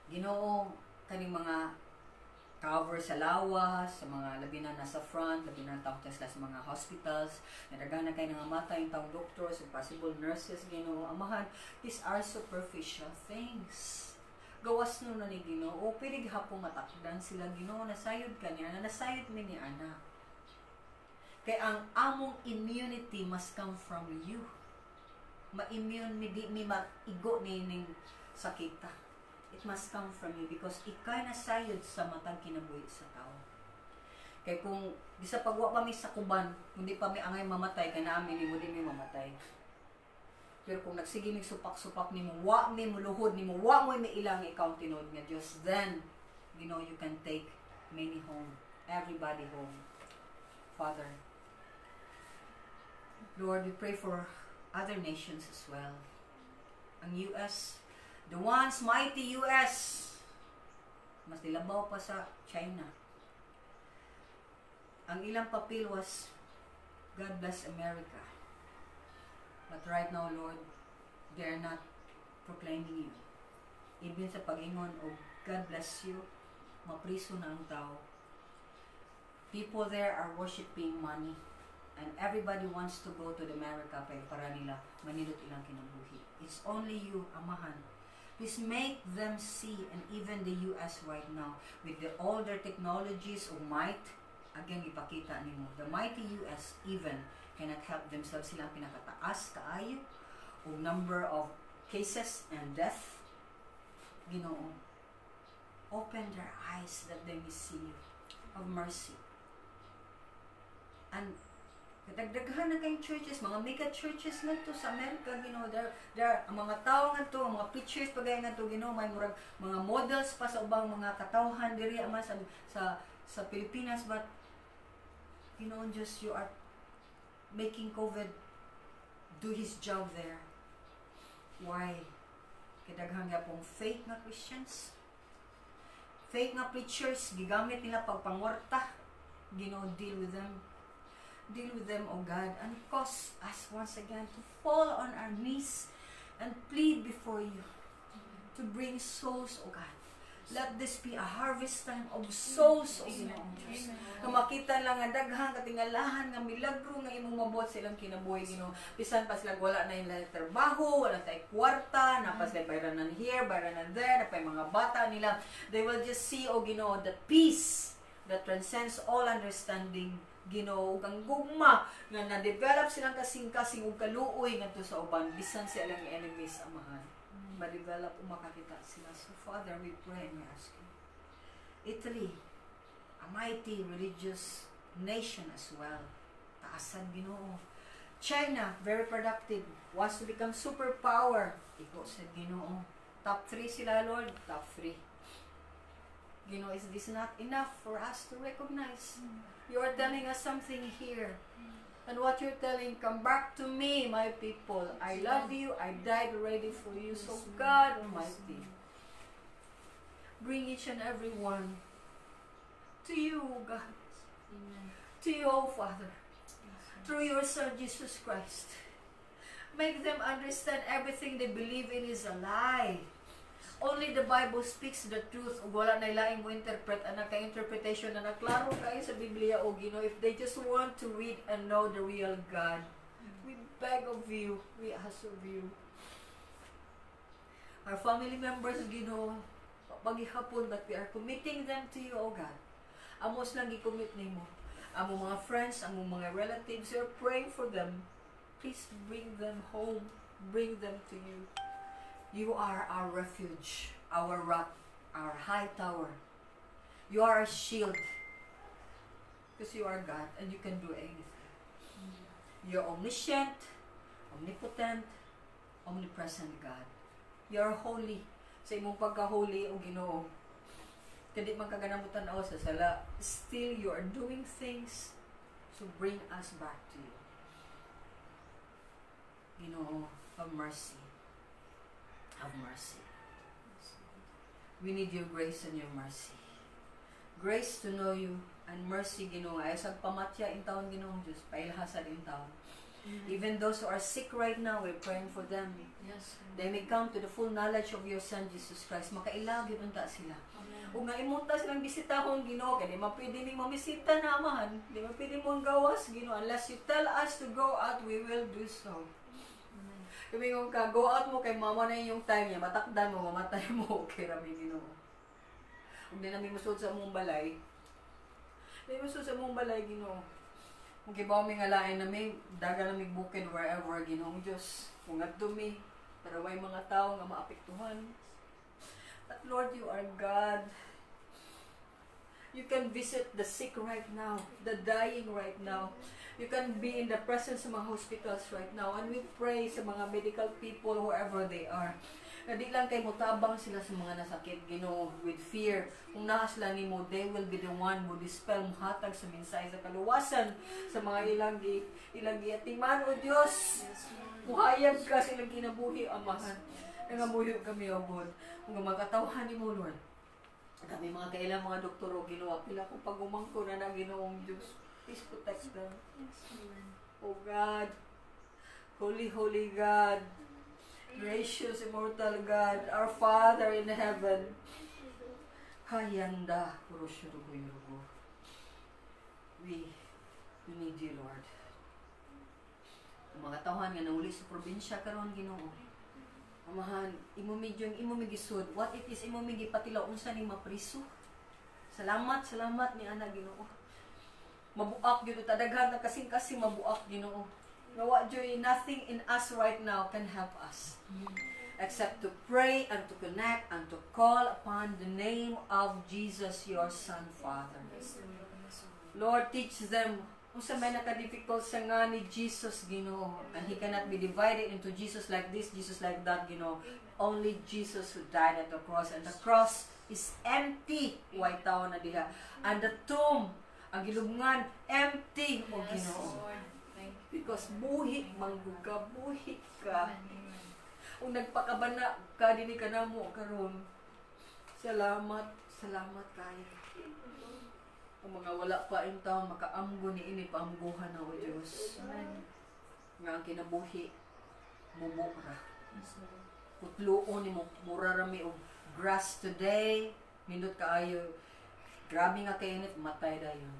Ginoo, kaning mga cover sa lawas, sa mga labi na nasa front, labi na tawag sila sa mga hospitals, nadaghan na kay nangamatay yung taong doctors and possible nurses, Ginoo, amahan, these are superficial things. Gawas no na ni Ginoo, pwede gihapon matakdan sila, Ginoo, nasayod ka niya, na nasayod mi ni ana. Kay ang among immunity must come from you. Ma-immune mi, di mi maigo ni ning sakita. It must come from you because ikay nasayod sa matag kinabuhi sa tao. Kay kung bisa pagwa pa mi sa kuban, kung di pa mi angay mamatay, kay naami nimo, di mi mamatay. Pero kung nagsige mig supak-supak nimo, wa mi muluhod nimo, wa mo mi ilang ikaw ang tinuod nga Dios, then you know you can take many home, everybody home. Father, Lord, we pray for other nations as well. Ang US, the once mighty US, mas nilabaw pa sa China. Ang ilang papel was, "God bless America." But right now, Lord, they're not proclaiming you. Even sa pag-ingon o "God bless you," mapriso na ang tao. People there are worshiping money. And everybody wants to go to the America para nila manindot ilang kinabuhi. It's only you, Amahan. Please make them see, and even the US right now, with all their technologies of might, again, ipakita nimo, the mighty US even cannot help themselves. Sila ang pinakataas kaayo og number of cases and death. Ginoo, open their eyes that they may see you. Have mercy. And kadagdaghan na kayong churches, mga mega churches ngadto sa Amerika, Ginoo. There, ang mga tao ngadto, ang mga preachers pagay ngadto, Ginoo, may murag mga models pa sa ubang mga katawhan diri ama sa Pilipinas, but Ginoo Diyos, you are making COVID do his job there. Why? Kay daghan gyapong fake nga Christians. Fake nga preachers, gigamit nila pagpangwarta. Ginoo, deal with them. Deal with them, O God, and cause us once again to fall on our knees and plead before you to bring souls, O God. Let this be a harvest time of souls, O Ginoong Diyos. Nga makita lang nga daghang katingalahan nga milagro nga imong mabuhat sa ilang kinabuhi, Ginoo. Bisan pa sila wala na ilang trabaho, wala tay kwarta, naa pa sila bayranan here, bayranan there, naa pa yung mga bata nila. They will just see, O Ginoo, the peace that transcends all understanding, Ginoo, ug ang gugma nga na-develop silang kasing-kasing ug kaluoy ngadto sa uban bisan sa ilang enemies, Amahan. Ma-develop ug makakita sila. So Father, we pray and we ask you. Italy, a mighty religious nation as well. Taasan, Ginoo. China, very productive, wants to become superpower. Igo sa Ginoo. Top 3 sila, Lord. Top 3. Ginoo, is this not enough for us to recognize? You are telling us something here. And what you're telling, "Come back to me, my people. I love you. I died already for you." So God Almighty, bring each and every one to you, O God. Amen. To you, O Father. Through your Son, Jesus Christ. Make them understand everything they believe in is a lie. Only the Bible speaks the truth. Ug wala na laing mo interpret ana kay interpretation na naklaro kayo sa Biblia, o Ginoo, if they just want to read and know the real God. We beg of you, we ask of you. Our family members, Ginoo, paghihapon that we are committing them to you, O God. Amo silang gi-commit nimo. Amo mga friends, amo mga relatives, we are praying for them. Please bring them home. Bring them to you. You are our refuge, our rock, our high tower. You are our shield. Because you are God and you can do anything. You're omniscient, omnipotent, omnipresent God. You are holy. Sa imong pagka-holy, o Ginoo, kadi man kaganang tan-aw sa sala, still you are doing things to bring us back to you. Ginoo, have mercy. Have mercy. We need your grace and your mercy. Grace to know you and mercy, Ginoo. Ay sa pamatya intawon, Ginoong Diyos, pailhasan intawon. Even those who are sick right now, we're praying for them. They may come to the full knowledge of your Son, Jesus Christ. Makaila gyud unta sila. Amen. Ug nga imo ta silang bisitahon, Ginoo, kay di man pwede ning mamisita na, Amahan. Di man pwede mo ang gawas, Ginoo, unless you tell us to go out, we will do so. Amen. Kami kung ka go out mo kay mama na yung time niya, matakdan mo, mamatay mo, okay rami, Ginoo. Ug di nami musud sa among balay. Di musud sa among balay, Ginoo. Kung kibaw mi nga lain nami, daga nami bukid wherever, Ginoong Diyos. Kung ngadto mi, para way mga tao nga maapektuhan. But Lord, you are God. You can visit the sick right now, the dying right now. You can be in the presence sa mga hospitals right now. And we pray sa mga medical people, whoever they are. Na di lang kay mutabang sila sa mga nasakit, Ginoo, with fear. Kung naa sila nimo, they will be the one who dispel, muhatag sa mensahe sa kaluwasan sa mga ilang giatiman, O Dios. Yes, Lord. Muhayag ka sa ilang kinabuhi, Amahan. Nangamuyo kami, O God. Kung mga katawhan nimo, Lord. Kami mga kailang mga doktor, o Ginoo, pila ko pagumangko na na, Ginoong Diyos. Please protect them. Yes, Lord. O God, holy, holy God, gracious, immortal God, our Father in heaven. Hayanda, kurushurugo. We need you, Lord. Ang mga tawhan nga nanguli sa probinsya karon, Ginoo. Amahan, imo medyo imo migisud. What it is imo migipatilaw unsa ni mapriso. Salamat, salamat ni ana, Ginoo. Mabuak gyud ta daghan na kasing-kasing mabuak, Ginoo. Nga wa joy nothing in us right now can help us. Except to pray and to connect and to call upon the name of Jesus, your Son, Father. Lord, teach them unsa may naka-difficult sa nga ni Jesus, Ginoo. And He cannot be divided into Jesus like this, Jesus like that, Ginoo. Only Jesus who died at the cross. And the cross is empty. Way tao na diha. And the tomb, ang gilubngan, empty, o Ginoo. Lord. Thank you. Because buhi, manggug ka, buhi ka. Amen. Kung nagpakabana ka, dili ka namo karon. Salamat, salamat kayo. Kung mga wala pa in town, makaamgo ni ini, paamguhan na, O Diyos. Amen. Nga ang kinabuhi, mubo ra. Yes, Lord. Putluon ni mo, mura rami og grass today, nindot kaayo, grabe nga kainit, matay dayon.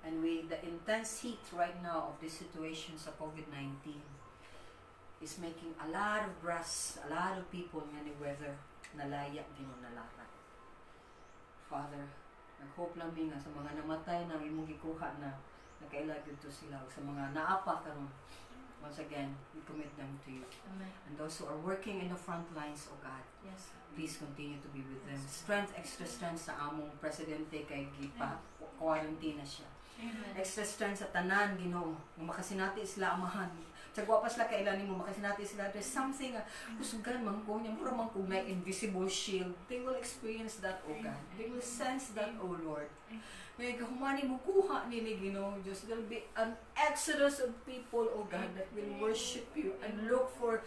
And we, the intense heat right now of this situation sa COVID-19 is making a lot of grass, a lot of people nga ni weather, nalaya, Ginoo, nalara. Father, nag-hope lang mi nga sa mga namatay na imong gikuha na nakaila gyud to sila, ug sa mga naa pa karon, once again, we commit them to you. Amen. And those who are working in the front lines, O God, Yes. please continue to be with them. Strength, extra strength sa among presidente kay gipa quarantine na siya. Amen. Extra strength sa tanan, Ginoo. Nga makasinati sila, Amahan. Sa wa pa sila kaila nimo, makasinati sila. There's something, kusugan man ko, niya, mura man ko may invisible shield. They will experience that, O God. They will sense that, O Lord. May kahumani mo kuha nini, Ginoo Diyos. There'll be an exodus of people, O God, that will worship you and look for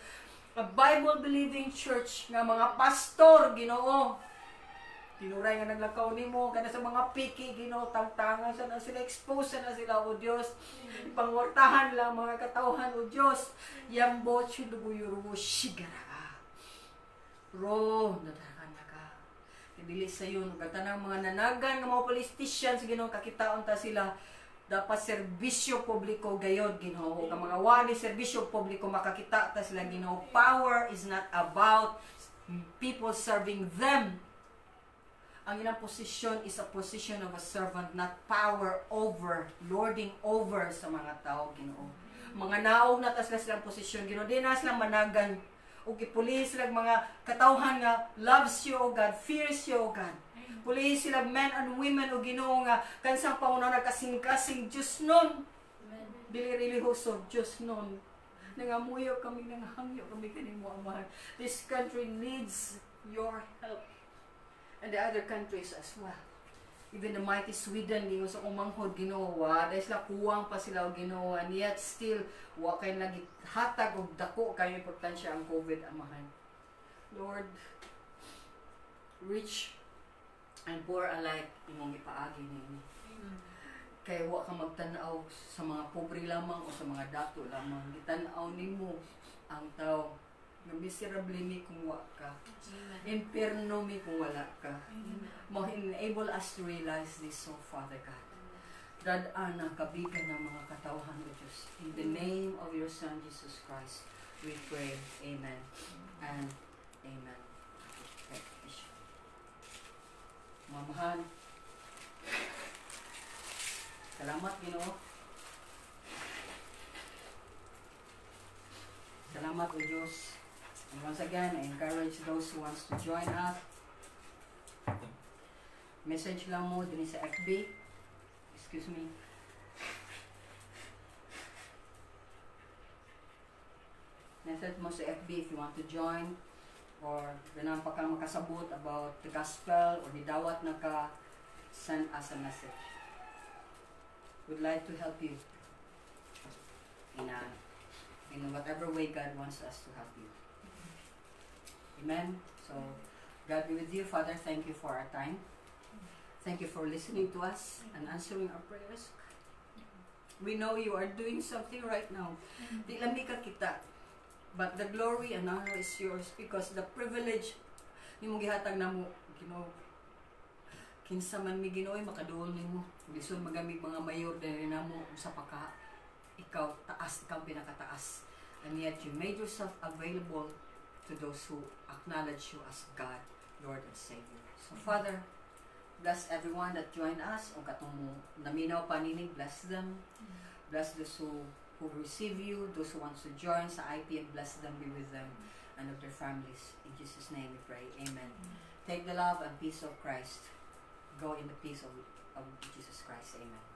a Bible-believing church nga mga pastor, Ginoo. Tinuray nga naglakaw nimo kana sa mga piki, Ginoo, tangtangan sa na sila, expose na sila, O Dios. Pangwartahan lang mga katawhan, O Dios. Yambo chuduguyuro shigara. Ro nadakan na ka. Dili sa yun, ug tanang mga nanagan nga mga politicians, Ginoo, kakitaon ta sila dapat serbisyo publiko gayod, Ginoo. Ug ang mga wali serbisyo publiko, makakita ta sila, Ginoo. Power is not about people serving them. Ang ilang posisyon is a position of a servant, not power over, lording over sa mga tao, Ginoo. Mga naog na tas silang posisyon, Ginoo. Di na silang managan. Ug ipulis sila mga katawhan nga loves you, O God, fears you, O God. Pulis sila men and women, o Ginoo, nga kansang pangunaw nagkasing-kasing Diyos nun. Amen. Dili relihiyoso, Diyos nun. Nangamuyo kami, nangahangyo kami kanimo, Amahan. This country needs your help. And the other countries as well. Even the mighty Sweden, ginoo sa kumanghod, Ginoo, wa, dahil sila kuwang pa sila, o Ginoo, and yet still, wa kay naghatag og dako kayo importansya ang COVID, Amahan. Lord, rich and poor alike, imong ipaagi niini. Kay wa ka magtan-aw sa mga pobre lamang o sa mga dato lamang. Gitan-aw nimo ang tao nga miserable mi kung wa ka. Amen. Impierno mi kung wala ka. Amen. Mo enable us to realize this, O Father God. Dad-ana kabigan ng mga katawhan, O Diyos. In the name of your Son, Jesus Christ, we pray. Amen and amen. Okay. Mamahan, salamat, Ginoo. Salamat, O Diyos. And once again, I encourage those who wants to join us. Message lang mo din sa FB. Excuse me. Message mo sa FB if you want to join or ganahan pa kang makasabot about the gospel or nidawat na ka, send us a message. We'd like to help you in whatever way God wants us to help you. Amen. So, God be with you. Father, thank you for our time. Thank you for listening to us and answering our prayers. We know you are doing something right now. Di lang mi kakita, but the glory and honor is yours because the privilege nimong gihatag namo, Ginoo. Kinsa man mi, Ginoo, ay makaduol nimo. Lisod magamit mga mayor diri namo sa paka ikaw taas, ikaw ang pinakataas. And yet you made yourself available to those who acknowledge you as God, Lord and Savior. So Father, bless everyone that joined us. O katong mo naminaw pa nini, bless them. Bless those who receive you, those who want to join sa IPM, bless them, be with them. and of their families. In Jesus' name we pray. Amen. Take the love and peace of Christ. Go in the peace of Jesus Christ. Amen.